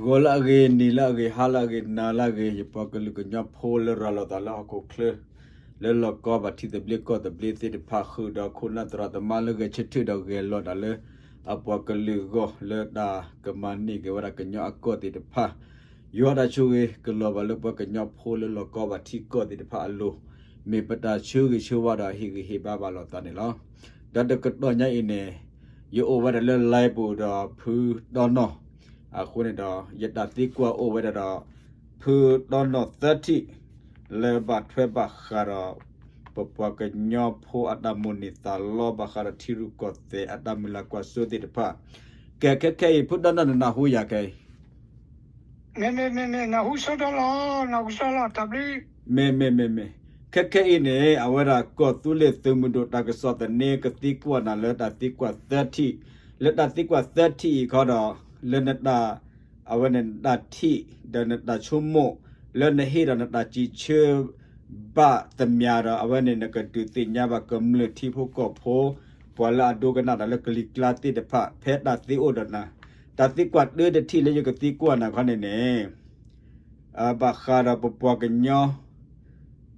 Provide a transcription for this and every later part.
ဂီၤလၢအဂ့ၤ, နံၤလၢအဂ့ၤ, ဟါလၢအဂ့ၤ, နၤလၢအဂ့ၤ, ယပှၤကလုာ်ကညီဖိလၢရၤလီၤသးလၢဟီၣ်ခိၣ်ချၢ လၢလီၢ်ကီဘၣ်ထံသဘျ့ကီၢ်သဘျ့သ့ၣ်တဖၣ် ဃုာ်ဒီးခိၣ်နၢ်သရၣ်သမါလၢဂဲၤဆၢထၢၣ်ဒီးဂဲၤလိာ်တၢ်လၢ အပှၤကလုာ်အဂီၢ် လၢတၢ်ကမၤန့ၢ်က့ၤဝဲဒၣ်ကညီအကီၢ်သ့ၣ်တဖၣ်, ယွၤတၢ်ဆိၣ်ဂ့ၤကလီၤဘၣ်လၢပှၤကညီဖိလၢလီၢ်ကီဘၣ်ထံကီၢ်သ့ၣ်တဖၣ်အလိၤ, မ့ၢ်ပတၢ်ဆၢဂ့ၤဆၢဝါဒီးဟ့ၣ်ဂံၢ်ဟ့ၣ်ဘါဘၣ်လိာ်သးန့ၣ်လီၤ. ဒီးတကတီၢ်ညါအံၤန့ၣ် ယအိၣ်ဝဲဒၣ်လၢ live ပူၤဒီးဖုတီနီၢ်, အဃိန့ၣ်ဒီး ယတၢ်သံကွၢ်အိၣ်ဝဲဒၣ်ဒီး ဖုတီနီၢ်သၢထံၣ် လၢဘၣ်ထွဲဘၣ်ဃးဒီး ပပှၤကညီဖိအတၢ်မိၣ်န့ၢ်သးလီ ဘၣ်ဃးဒီးထံရူၢ်ကီၢ်သဲးအတၢ်မုၢ်လၢ်ကွၢ်စိသ့ၣ်တဖၣ်, ကဲခဲခဲအံၤ ဖုတီနီၢ်နနၢ်ဟူယၤခဲအံၤ မ့မ့မ့မ့ နၢ်ဟူစ့ၢ်ကီးလီၤ, နၢ်ဟူစ့ၢ်ကီးလီၤ, တၢ်ဘျုး. မ့မ့မ့မ့, ခဲခဲအံၤန့ၣ် အဝဲဒၣ်ကီၢ်သူလ့ၤသုးမုၢ်ဒိၣ်တၢ်ကစီၣ်သန့ ကသံကွၢ်နၤလၢတၢ်သံကွၢ်သၢထံၣ်, လၢတၢ်သံကွၢ်သၢထံၣ်အံၤခီဒီး လၢနတၢ် အဝဲန့ၣ်နတၢ်ထံၣ် ဒီးနတၢ်ဆိကမိၣ် လၢနဟ့ၣ်ဒီးနတၢ်စံးဆၢ ဘၣ်သမျးဒီး အဝဲန့ၣ်နကဒုးသ့ၣ်ညါဘၣ်ကမျၢၢ်ထံဖိကီၢ်ဖိ ပှၤလၢအဒိကနၣ်တၢ်လၢကလံၤကျါသ့ၣ်တဖၣ် ဖဲတၢ်သ့အိၣ်ဒီးနၤ, တၢ်သံကွၢ်တၢတထံၣ်လၢယကသံကွၢ်နၤခီန့ၣ်န့ၣ် ဘၣ်ဃးဒီးပပှၤကညီ,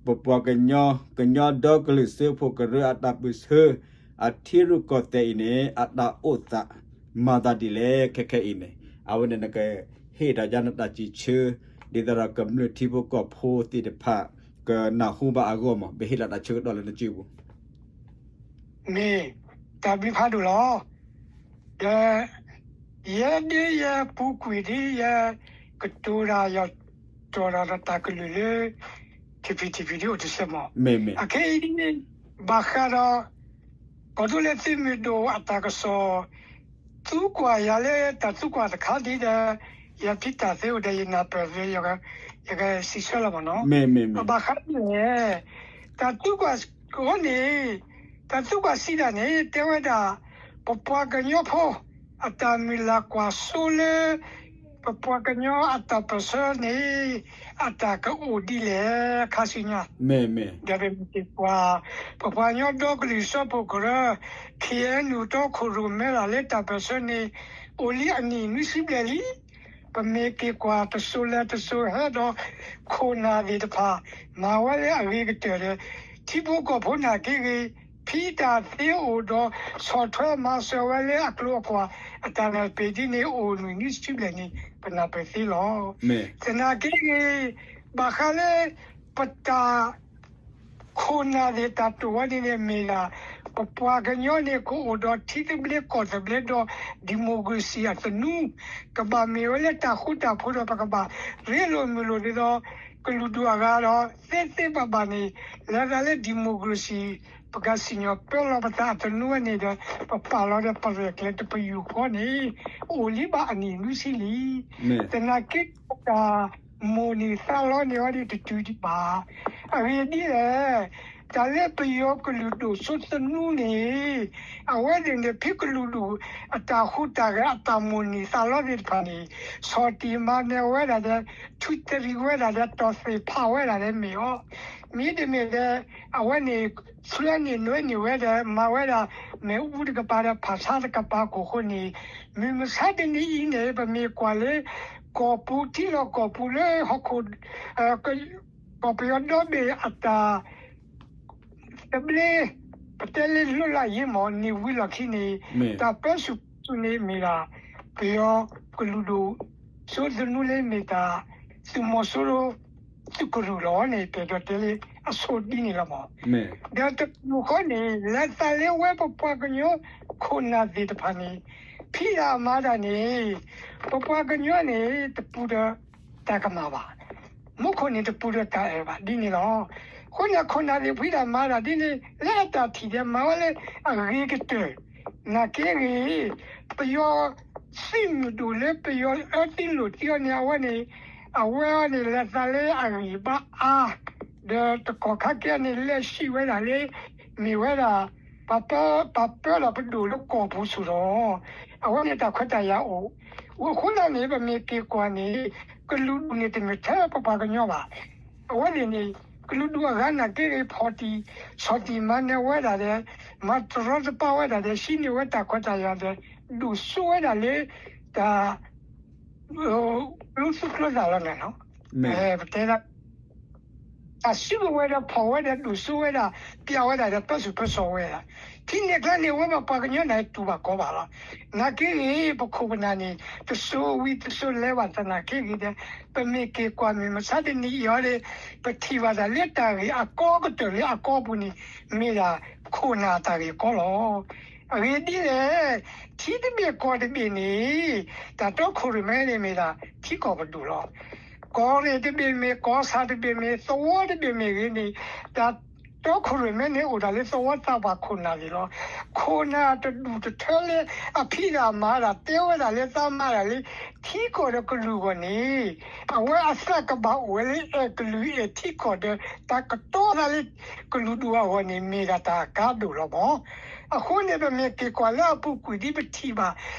ပပှၤကညီ, ကညီဒီကလုာ်စၢဖှိၣ်ကရၢအတၢ်ပၢၢ်ဆၢ အထံရူၢ်ကီၢ်သဲးအံၤန့ၣ် အတၢ်အိၣ်သးမၤသးဒ်လဲၣ် ခဲခဲအံၤန့ၣ် အဝဲန့ၣ်နကဟ့ၣ်ဒီးယၤနတၢ်စံးဆၢ ဒ်သိးဒီးကမျၢၢ်ထံဖိကီၢ်ဖိသ့ၣ်တဖၣ် ကနၢ်ဟူဘၣ်အဂီၢ်မး ပဟ့ၣ်လီၤတၢ်ဆၢကတီၢ်လၢနစုပူၤ မ့ၢ်တၢ်ဘျုးဖးဒိၣ်လီၤ. ဒီး ယဲဒ်ယပူၤကွံာ်ဒ်ယကတိၤတၢ်ယီၤတီၤဒီးတၢ်ကလုၢ်လၢ ထံဖံးထံဖံးဒ်အိၣ်တစဲးမး, အခဲအံၤဒ်န့ၣ် ဘၣ်ဃးဒီး ကီၢ်သူလ့ၤသုးမုၢ်ဒိၣ်အတၢ်ကစီၣ် သံကွၢ်ယၤလၢတၢ်သံကွၢ်တခါဒ်ဒီး ယဖံးတၢ်သ့အိၣ်ဒီးယနၢ်ပၢၢ်သ့ ယကစံးဆၢလီၤမးနီၤ, ဘၣ်ဃးဒ်လဲၣ် တၢ်သံကွၢ်အဃိန့ၣ် တၢ်သံကွၢ်စံးတၢ်န့ၣ် တဲဝဲဒၣ် ပပှၤကညီဖိ အတၢ်မုၢ်လၢ်ကွၢ်စိလၢ ပပှၤကညီအတၢ်ပၢၢ်ဆၢန့ၣ် အတၢ်ကအိၣ်ဒ်လဲၣ် ခါဆူညါ, ဒီးပမ့ၢ်က့ၤကွၢ် ပပှၤကညီဒီကလုာ်စၢဖှိၣ်ကရၢ ခ့ၣ်အဲၣ်ယူၣ်တီခိၣ်ရိၣ်မဲလၢ်လၢတၢ်ပၢၢ်ဆၢန့ၣ် အိၣ်လံအနံၣ်နွံဆံဘျဲၣ်လံ ပမ့ၢ်က့ၤကွၢ်တစိၤလဲၤတစိၤဟဲဒီး ခိၣ်နၢ်သ့ၣ်တဖၣ် မၤဝဲလၢအဂ့ၤကတၢၢ်ဒီး ထံဖိကီၢ်ဖိနာ်က့ဂ့ၤ ဖံးတၢ်သ့အိၣ်ဒီး ဆီၣ်ထွဲမၤစၢၤဝဲလၢအကျိၤအကွာ် အတၢ်နၢ်ပၢၢ်ဒ်န့ၣ် အိၣ်နွံနွံဆံဘျဲၣ်န့ၣ် ပနၢ်ပၢၢ်သ့လီၤ. သနာ်က့ဂ့ၤ ဘၣ်ဃးလၢ ပတၢ် ခိၣ်နၢ်သ့ၣ်တၢ်တိာ်ဝဲန့ၣ်န့ၣ်မ့ၢ်ဒၣ် ပပှၤကညီန့ၣ် ကအိၣ်ဒီးထံသဘျ့ကီၢ်သဘျ့ဒီး democracy အသနူ ကဘၣ်မ့ၢ်ဝဲလၢတၢ်ဃူတၢ်ဖိးဒီး ပကဘၣ်ရ့လိာ်မုာ်လိာ်ဒ်သိး ကလုာ်ဒူၣ်အဂၤဒီး သ့သ့ဘၣ်ဘၣ်န့ၣ် လၢတၢ်လၢ democracy ပကစံၣ်ညီၣ်ပၢလီၤပသးအသနူဝဲန့ၣ်ဒီး ပပာ်လီၤဒီးပရဲၣ်ကျဲၤတပယူာ်ဃီန့ၣ် အိၣ်လံဘၣ်အနံၣ်နွံဆံလံ. သနာ်က့ တၢ်မိၣ်န့ၢ်သးလီန့ၢ်ဝဲဒၣ်တတုၤဒံးဘၣ်. အဂ့ၢ်ဒ်လဲၣ်, တၢ်လၢပယီၤကလုာ်ဒူၣ်စိသနူန့ၣ် အဝဲသ့ၣ်န့ၣ် ဖဲကလုာ်ဒူၣ်အတၢ်ဟူးတၢ်ဂဲၤအတၢ်မိၣ်န့ၢ်သးလီသ့ၣ်တဖၣ်န့ၣ် ဆီၣ်တံၢ်မၤနၢၤဝဲဒၣ်ဒီး ထုးတရံးဝဲဒၣ်ဒီး တီၢ်သ့ၣ်ဖးဝဲဒၣ်ဒီးမ့ၢ်အီၤ, မ့တမ့ၢ်ဒီး အဝဲန့ၣ် ဆှၢန့ၢ်နွဲန့ၢ်ဝဲဒီး မၤဝဲဒၣ် မ့ၣ်အူတကပၤဒီး ဖၣ်ဆါတကပၤအခိၣ်ဃိန့ၣ် မုၢ်မဆါတနံၤအံၤန့ၣ် ပမ့ၢ်ကွၢ်လၢ ကီၢ်ပူၤထံလီၢ်ကီၢ်ပူၤလၢဟီၣ်ခိၣ် ကီၢ်ပယီၤဒီဘ့ၣ်အတၢ် သဘျ့ ပတဲလၢလွတ်လပ်ရေးမး န့ၢ်ဝံၤလီၢ်ခံန့ၣ် တၢ်ပၢဆူၣ်ပၢဆူၣ်န့ၣ်မ့ၢ်ဒၣ် ပယီၤကလုာ်ဒူၣ်စိသနူလၢမ့ၢ်တၢ် သုးမီၤစိရိၤ သုးကရူၢ်လီၤန့ၣ် ပအဲၣ်ဒိးတဲလၢအဆိဒ်န့ၣ်လီၤမး. ဒီးတကမူၣ်ဃီန့ၣ် လၢသးလၢဝဲပပှၤကညီခိၣ်နၢ်သ့ၣ်တဖၣ်န့ၣ် ဖံးတၢ်မၤတၢ်န့ၣ် ပပှၤကညီန့ၣ် တပူၤဒီးတၢ်ကမၣ်ဘၣ် မူခိၣ်န့ၣ်တပူၤဒီးတၢ်အဲၣ်ဘၣ်ဒ်န့ၣ်လီၤ. အဃိန့ၣ် ခိၣ်နၢ်သ့ၣ်ဖံးတၢ်မၤတၢ်ဒ်န့ၣ် လၢအတၢ်ထံၣ်ဒီးမၤဝဲလၢအဂ့ၤကတၢၢ် နာ်က့ဂ့ၤ ပယီၤသုးမုၢ်ဒိၣ်လၢပယီၤအၢသံလိာ်သံအီၤန့ၣ် အဝဲန့ၣ် အဝဲအီၤန့ၣ် လၢသးလၢအဂံၢ်ဘါအါ ဒီးတကီၢ်ခါကဲန့ၣ် လဲၤစံးဝဲဒၣ်လၢ မ့ၢ်ဝဲဒၣ် ပှၤပၢ ပှၤပၢလီၤပဒိၣ်လၢကီၢ်ပူၤဆူၣ်လီၤ. အဝဲန့ၣ်တၢ်ခွဲးတၢ်ယာ်အိၣ် အဃိသတးန့ၣ် ပမ့ၢ်က့ၤကွၢ်န့ၣ် ကလုာ်ဒူၣ်န့ၣ်တမ့ၢ်ထဲပပှၤကညီဘၣ်. အဝဲန့ၣ်န့ၣ် ကလုာ်ဒူၣ်အဂၤနာ်က့ဂ့ၤ ဖီၣ်တံၢ် ဆီၣ်တံၢ်မၤနၢၤဝဲဒၣ်ဒီး မၤတရီတပါဝဲဒၣ်ဒီး ဟံးန့ၢ်ဝဲတၢ်ခွဲးတၢ်ယာ်ဒီး ဒိၣ်စိဝဲဒၣ်လၢ တၢ် ကျိသူၣ်ကျိသးလီၤန့ၣ်လီၤ. ပတဲဒၣ် တၢ်စုကဝဲၤဒီးဖီၣ်ဝဲဒီးဒိၣ်စိဝဲဒၣ် ပျးဝဲဒၣ်ဒီးပၢဆူၣ်ပၢစိးဝဲဒၣ် ထံန့ၣ်ကျါန့ၣ် အဝဲဘၣ်ပှၤကညီန့ၣ်တူၢ်ဘၣ်ကီဘၣ်လီၤ. နာ်က့ဂ့ၤ ပခိၣ်ပနၢ်န့ၣ် တစိၤဝံၤတစိၤလဲၤဘၣ်သနာ်က့ဂ့ၤဒီး ပမ့ၢ်က့ၤကွၢ်မ့ၢ်မဆါတနံၤအံၤအီၤဒီး ပထံၣ်ဘၣ်တၢ်လၢတၢ်ဂ့ၢ်အကီကတၢၢ်လၢအကီပူၤန့ၣ် မ့ၢ်ဒၣ်ခိၣ်နၢ်တၢ်ဂ့ၢ်ကီလီၤ. အဂ့ၢ်ဒ်လဲၣ်, ထံတဘ့ၣ်ကီၢ်တဘ့ၣ်န့ၣ် တၢ်တီခိၣ်ရိၣ်မဲန့ၣ်မ့ၢ်ဒၣ်ထံကီၢ်ပဒိၣ်လီၤ. ကီၢ်ရ့ၣ်တဘ့ၣ်မ့ၢ် ကီၢ်ဆၣ်တဘ့ၣ်မ့ၢ် သဝီတဘ့ၣ်မ့ၢ်ဂ့ၤန့ၣ် တၢ်တီခိၣ်ရိၣ်မဲန့ၣ်အိၣ်ဒၣ်လၢသဝီသးပှၢ်ခိၣ်နၢ်န့ၣ်လီၤ. ခိၣ်နၢ်တဒူၣ်တထၢလၢအဖံးဒၣ်မၤဒၣ် တဲဝဲဒၣ်လၢသးမၤဒၣ်လၢ ထံကီၢ်ဒီးကလုာ်အဂီၢ်န့ၣ် အဝဲအသးကဘၣ်အိၣ်ဝဲလၢအဲၣ်ကလုာ်အဲၣ်ထံကီၢ်ဒီး တၢ်ကတီၤသးလၢကလုာ်ဒူၣ်အဂီၢ်န့ၣ် မ့ၢ်ဒၣ်တၢ်အကါဒိၣ်လီၤမး. အဃိန့ၣ် ပမ့ၢ်က့ၤကွၢ်လၢအပူၤကွံာ်ဒ်ပထံၣ်ဘၣ်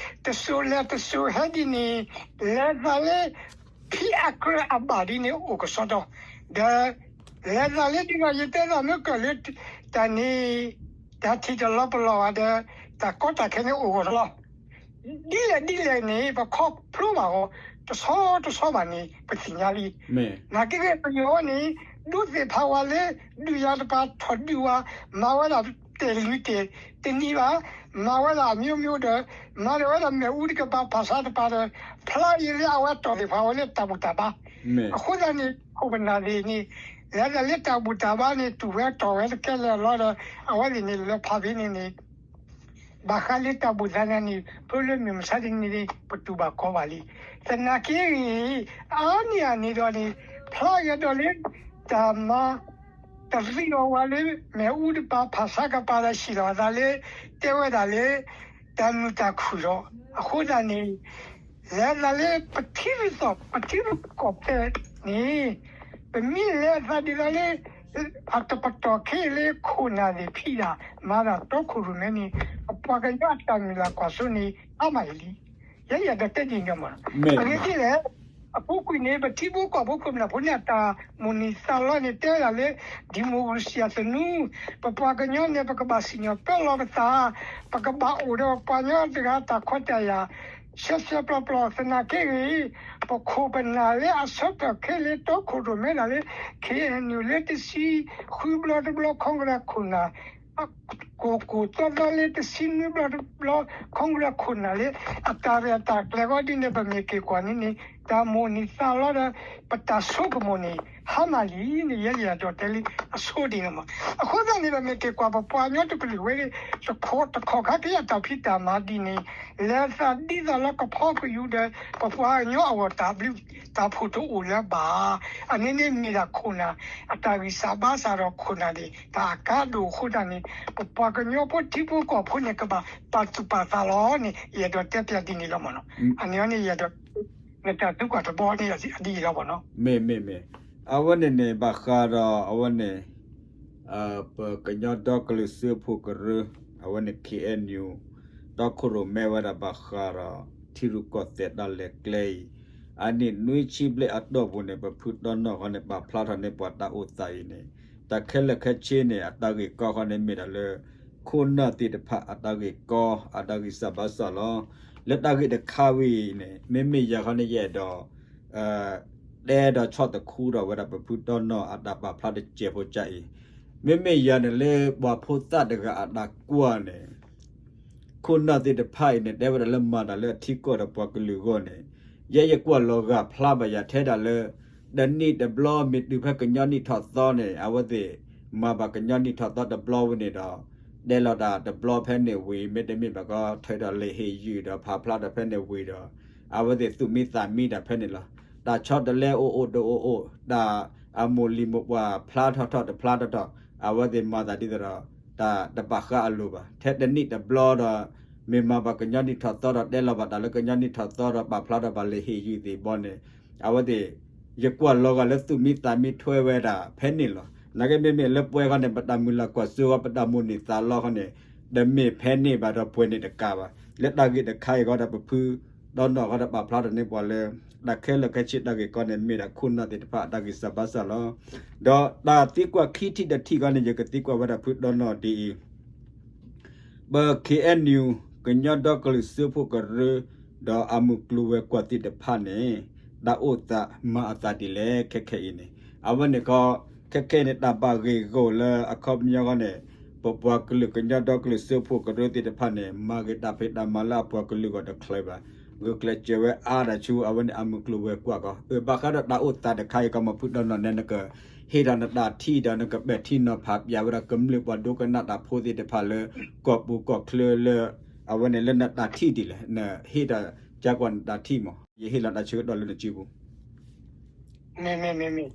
တစိၤလဲၤတစိၤဟဲဒ်န့ၣ် လဲၤသးလၢ ဖံးအကြၢးအဘၣ်ဒ်န့ၣ်အိၣ်ကစီဒီ, ဒီး လဲၤသးလၢဒ်သိးယတဲသးမ့ၢ်ကၢၢ်လၢ တၢ်န့ၣ် တၢ်ထံၣ်တလီၤပလီၢ်ဘၣ်ဒီး တၢ်ကီတၢ်ခဲန့ၣ်အိၣ်ဂီၢ်လီၤ. ဒ်လဲၣ်ဒ်လဲၣ်န့ၣ် ပခီဖျိဘၣ်အီၤ တဆီတဆီဘၣ်န့ၣ် ပသ့ၣ်ညါလံ. နာ်က့ဂ့ၤပယီၤန့ၣ် ဒုးသ့ၣ်ဖးဝဲလၢ ဒုးယၤတပၤထီၣ်ဒုးဝဲ မၤဝဲဒၣ်တဲာ်လွံၢ်တဲာ်တနံၤဘၣ်, မၤဝဲဒၣ်အမျိုးမျိုးဒီး မၤလၢဝဲဒၣ်မ့ၣ်အူတကပၤဖၣ်ဆါတပၤဒီး ဖျါအံၤလၢအဝဲတီၢ်သ့ၣ်ဖးဝဲလၢတၢ်ဘူၣ်တၢ်ဘါ, အဃိသတးန့ၣ် ခိၣ်ပနၢ်သ့ၣ်န့ၣ် လဲၤသးလၢတၢ်ဘူၣ်တၢ်ဘါန့ၣ် တူၢ်ဝဲတီၢ်ဝဲတကဲလၢာ်လီၤဒီး အဝဲသ့ၣ်န့ၣ်လဲၤဖးဖဲန့ၣ်န့ၣ် ဘၣ်ဃးလၢတၢ်ဘူၣ်တၢ်ဘါန့ၣ် ဖဲလၢမုၢ်မဆါတနံၤန့ၣ် ပတူၢ်ဘၣ်ကီဘၣ်လံ. သနာ်က့ဂ့ၤ အါန့ၢ်အန့ၣ်ဒီးန့ၣ် ဖျါဂ့ၤဒီးလၢ တၢ်မၤ တၢ်သံအီၤဝဲလၢ မ့ၣ်အူတပၤဖၣ်ဆါကပၤဒီး ဟ့ၣ်လီၤအသးလၢ တဲဝဲဒၣ်လၢ တၢ်မုာ်တၢ်ခုၣ်ဒီး အဃိသတးန့ၣ် လဲၤသးလၢပထံရူၢ်သီၣ် ပထံရူၢ်ကီၢ်သဲးန့ၣ် ပမ့ၢ်လဲၤသးဒ်သိးလၢ အတပတီၢ်ခဲအံၤလၢခိၣ်နၢ်သ့ၣ်ဖံးဒၣ် မၤတၢ်တီခိၣ်ရိၣ်မဲန့ၣ် ပပှၤကညီအတၢ်မုၢ်လၢ်ကွၢ်စိန့ၣ် အါမးအံၤလံ. ယဲယအဲၣ်ဒိးတဲဒ်န့ၣ်မး, အဂ့ၢ်ဒ်လဲၣ်, အပူၤကွံာ်န့ၣ် ပထံဖိကီၢ်ဖိခိၣ်နၢ်ဖိန့ၣ် အတၢ်မိၣ်န့ၢ်သးလီန့ၣ် တဲဝဲဒၣ်လၢ democracy အသနူ, ပပှၤကညီန့ၣ် ပကဘၣ်စံၣ်ညီၣ်ပၢလီၤပသး, ပကဘၣ်အိၣ်ဒီးပှၤကညီတဂၤတၢ်ခွဲးတၢ်ယာ် ဆဲးဆဲးပျီပျီ သနာ်က့ဂ့ၤ, ပခိၣ်ပနၢ်လၢအဆၢထၢၣ်ခဲလၢာ်တီခိၣ်ရိၣ်မဲဒၣ်လၢ ခ့ၣ်အဲၣ်ယူၣ် လၢတဆံဃုဘျီတဘျီ ခီကရၢခိၣ်နၢ် ကိၢ်ကိၢ်သီသီလၢတဆံနွံဘျီတဘျီ ခီကရၢခိၣ်နၢ်လၢ အတၢ်ရဲၣ်တၢ်ကျဲၤဂီၢ်ဒ်န့ၣ် ပမ့ၢ်က့ၤကွၢ်န့ၣ်န့ၣ် တၢ်မိၣ်န့ၢ်သးလီဒီး ပတၢ်ဆိကမိၣ်န့ၣ် ဟါမၢ်လံန့ၣ် ယဲယအဲၣ်ဒိးတဲလံအဆိဒ်န့ၣ်မး. အဃိသတးန့ၣ် ပမ့ၢ်က့ၤကွၢ်ပပှၤကညီတကလုာ်ဝဲ တခီတခီခါက့ၤအတၢ်ဖံးတၢ်မၤဒ်န့ၣ် လဲၤသးဒ်သိးလၢကဖီကယူၤဒီး ပပှၤကညီအဂီၢ်တၢ်ဘျုးတၢ်ဖှိၣ်တအိၣ်လၢၤဘၣ်. အန့ၣ်န့ၣ်မ့ၢ်ဒၣ်ခိၣ်နၢ် အတၢ်ဂံၢ်စၢ်ဘါစၢ်ဒီးခိၣ်နၢ်န့ၣ် တၢ်အကါဒိၣ်အဃိသတးန့ၣ် ပပှၤကညီဖိထံဖိကီၢ်ဖိန့ၣ် ကဘၣ်ပာ်သူၣ်ပာ်သးလီၤန့ၣ် ယအဲၣ်ဒိးတဲပျးဒ်န့ၣ်လီၤမးနီၤ. အန့ၣ်န့ၣ် ယအဲၣ်ဒိး နတၢ်သံကွၢ်တဘီန့ၣ် ဒ်အံၤလီၤမးနီၤ. မ့ၢ်မ့ၢ်မ့ၢ် အဝဲန့ၣ်န့ၣ် ဘၣ်ဃးဒီးအဝဲန့ၣ် ပကညီဒီကလုာ်စၢဖှိၣ်ကရၢ အဝဲန့ၣ် ခ့ၣ်အဲၣ်ယူၣ် တီခိၣ်ရိၣ်မဲဝဲဒၣ်ဘၣ်ဃးဒီး ထံရူၢ်ကီၢ်သဲးတၢ်လဲၤကျဲအံၤ အနံၣ်နွံဆံဘျဲၣ်အတီၢ်ပူၤန့ၣ် ပဖုတီနီၣ်ဃီန့ၣ် ပာ်ဖျါထီၣ်န့ၢ်ပှၤတၢ်အိၣ်သးအံၤန့ၣ် တၢ်ခဲလၢာ်ခဲဆ့န့ၣ် အတၢ်ဂ့ၢ်ကီဃီန့ၣ်မ့ၢ်ဒၣ်လၢ ခိၣ်နၢ်သ့ၣ်တဖၣ်အတၢ်ဂ့ၢ်ကီ အတၢ်ဂံၢ်စၢ်ဘါစၢ်လီၤ. လၢတၢ်ဂ့ၢ်တခါဝဲအံၤန့ၣ် မ့မ့ၢ်ယၤဃီန့ၣ် ယအဲၣ်ဒိး တဲဒီးဆီၣ်သခူဒီးဝဲဒၣ်ပဖုတီနီၣ်အတၢ်ပာ်ဖျါတစဲးဖိကါအံၤ, မ့မ့ၢ်ယၤန့ၣ်လၢပှၤဖိသၣ်တဂၤအတၢ်ကွၢ်န့ၣ် ခိၣ်နၢ်သ့ၣ်တဖၣ်အံၤန့ၣ် တဲဝဲဒၣ်လၢမၤတၢ်လၢအထံကီၢ်ဒီးပှၤကလုာ်အဂီၢ်န့ၣ် ယဲယကွၢ်လီၤဂာ်ဖျါဘၣ်ယၤထဲဒၣ်လၢ တနံၣ်တဘျီမ့ၢ်တုၤဖဲကညီနံၣ်ထီၣ်သီန့ၣ် အဝဲသ့ၣ်မၤဘၣ်ကညီနံၣ်ထီၣ်သီတဘျီဝဲန့ၣ်ဒီး တဲလီၤတၢ်တဘျီဖဲန့ၣ်ဝံၤ မ့တမ့ၢ်ဘၣ်ကီ ထုးထီၣ်လံာ်ဟ့ၣ်ယုၢ်ဒီးဖးဖျါထီၣ်ဖဲန့ၣ်ဝံၤဒီး အဝဲသ့ၣ်သူၣ်မံသးမံတၢ်ဖဲန့ၣ်လီၤ. တၢ်ဆီတလဲအိၣ်အိၣ်တအိၣ်အိၣ် တၢ်အမိၢ်လံၤမိၢ်ပှၢ်ဖျါထီၣ်ထီၣ်တဖျါထီၣ်ထီၣ် အဝဲသ့ၣ်မၤသးဒ်သိးဒီး တၢ်တဘၣ်ဃးအလိၤဘၣ်. ထဲတနံၣ်တဘျီဒီး မ့ၢ်မၤဘၣ်ကညီနံၣ်ထီၣ်သီဒီး တဲလီၤဘၣ်တၢ်လၢကညီနံၣ်ထီၣ်သီဒီး ပာ်ဖျါထီၣ်ဘၣ်လံာ်ဟ့ၣ်ယုၢ်သ့ၣ်ဘီန့ၣ် အဝဲသ့ၣ် ယကွၢ်လီၤဂာ်လၢသူၣ်မံသးမံထွဲဝဲဒၣ်ဖဲန့ၣ်လီၤ. နာ်က့မ့မ့ၢ်လၢပှၤဃီန့ၣ် ပတၢ်မုၢ်လၢ်ကွၢ်စိဃီ ပတၢ်မိၣ်န့ၢ်သးလီဃီန့ၣ် တမ့ၢ်ဖဲန့ၣ်ဘၣ်ဒီးပှဲၤန့ၣ်တကးဘၣ်. လၢတၢ်ဂ့ၢ်တခါအံၤဃီဒီးပဖု ဒီနီၢ်ဃီဒီးပာ်ဖျါထီၣ်န့ၢ်ပှၤလၢ တၢ်ခဲလၢာ်ခဲဆ့တၢ်ဂ့ၢ်ကီန့ၣ် မ့ၢ်ဒၣ်ခိၣ်နၢ်သ့ၣ်တဖၣ်အတၢ်ဂံၢ်စၢ်ဘါစၢ်လီၤ. ဒီးတၢ်သံကွၢ်ခံထံၣ်တထံၣ်ဃီန့ၣ် ယကသံကွၢ်ဝဲဒၣ်ဖုဒီနီၢ်ဒ်အံၤ ပ ခ့ၣ်အဲၣ်ယူၣ် ကညီဒီကလုာ်စၢဖှိၣ်ကရၢ ဒီးအမုၢ်ကျိၤဝဲၤကွာ်သ့ၣ်တဖၣ်န့ၣ် တၢ်အိၣ်သးမၤအသးဒ်လဲၣ် ခဲခဲအံၤန့ၣ် အဝဲန့ၣ်ကီ ခဲခဲအံၤန့ၣ် တၢ်ဘၣ်ဂ့ၢ်ဂီၢ်လၢအခီပညီဃီန့ၣ် ပပှၤကလုာ်ကညီဒီကလုာ်စၢဖှိၣ်ကရၢသ့ၣ်တဖၣ်န့ၣ် မၤဂ့ၤတၢ်ဖံးတၢ်မၤလၢအပှၤကလုာ်ဂီၢ်တချုးဘၣ် ဂုာ်ကျဲးစၢးဝဲအါဒၣ်ဆူအဝဲန့ၣ်အမုၢ်ကျိၤဝဲၤကွာ်ကီ အၢဘၣ်ဃးဒီးတၢ်အိၣ်သးတခါအံၤကီ မၤဖုၣ်ဒီးနီၢ်နဲနက ဟ့ၣ်ဒီးနတၢ်ထံၣ်ဒီးနကပဲာ်ထံနီၤဖးပျဲဝဲဒၣ်ကမျၢၢ်ပှၤဒိကနၣ်တၢ်ဖိသ့ၣ်တဖၣ်လၢ ကီၢ်ပူၤကီၢ်ချၢလၢ အဝဲန့ၣ်လၢနတၢ်ထံၣ်ဒ်လဲၣ် နဟ့ၣ်ဒီး ကကွၢ်နတၢ်ထံၣ်မး ယဟ့ၣ်လီၤတၢ်ဆၢကတီၢ်လၢနစုပူၤ မ့မ့မ့မ့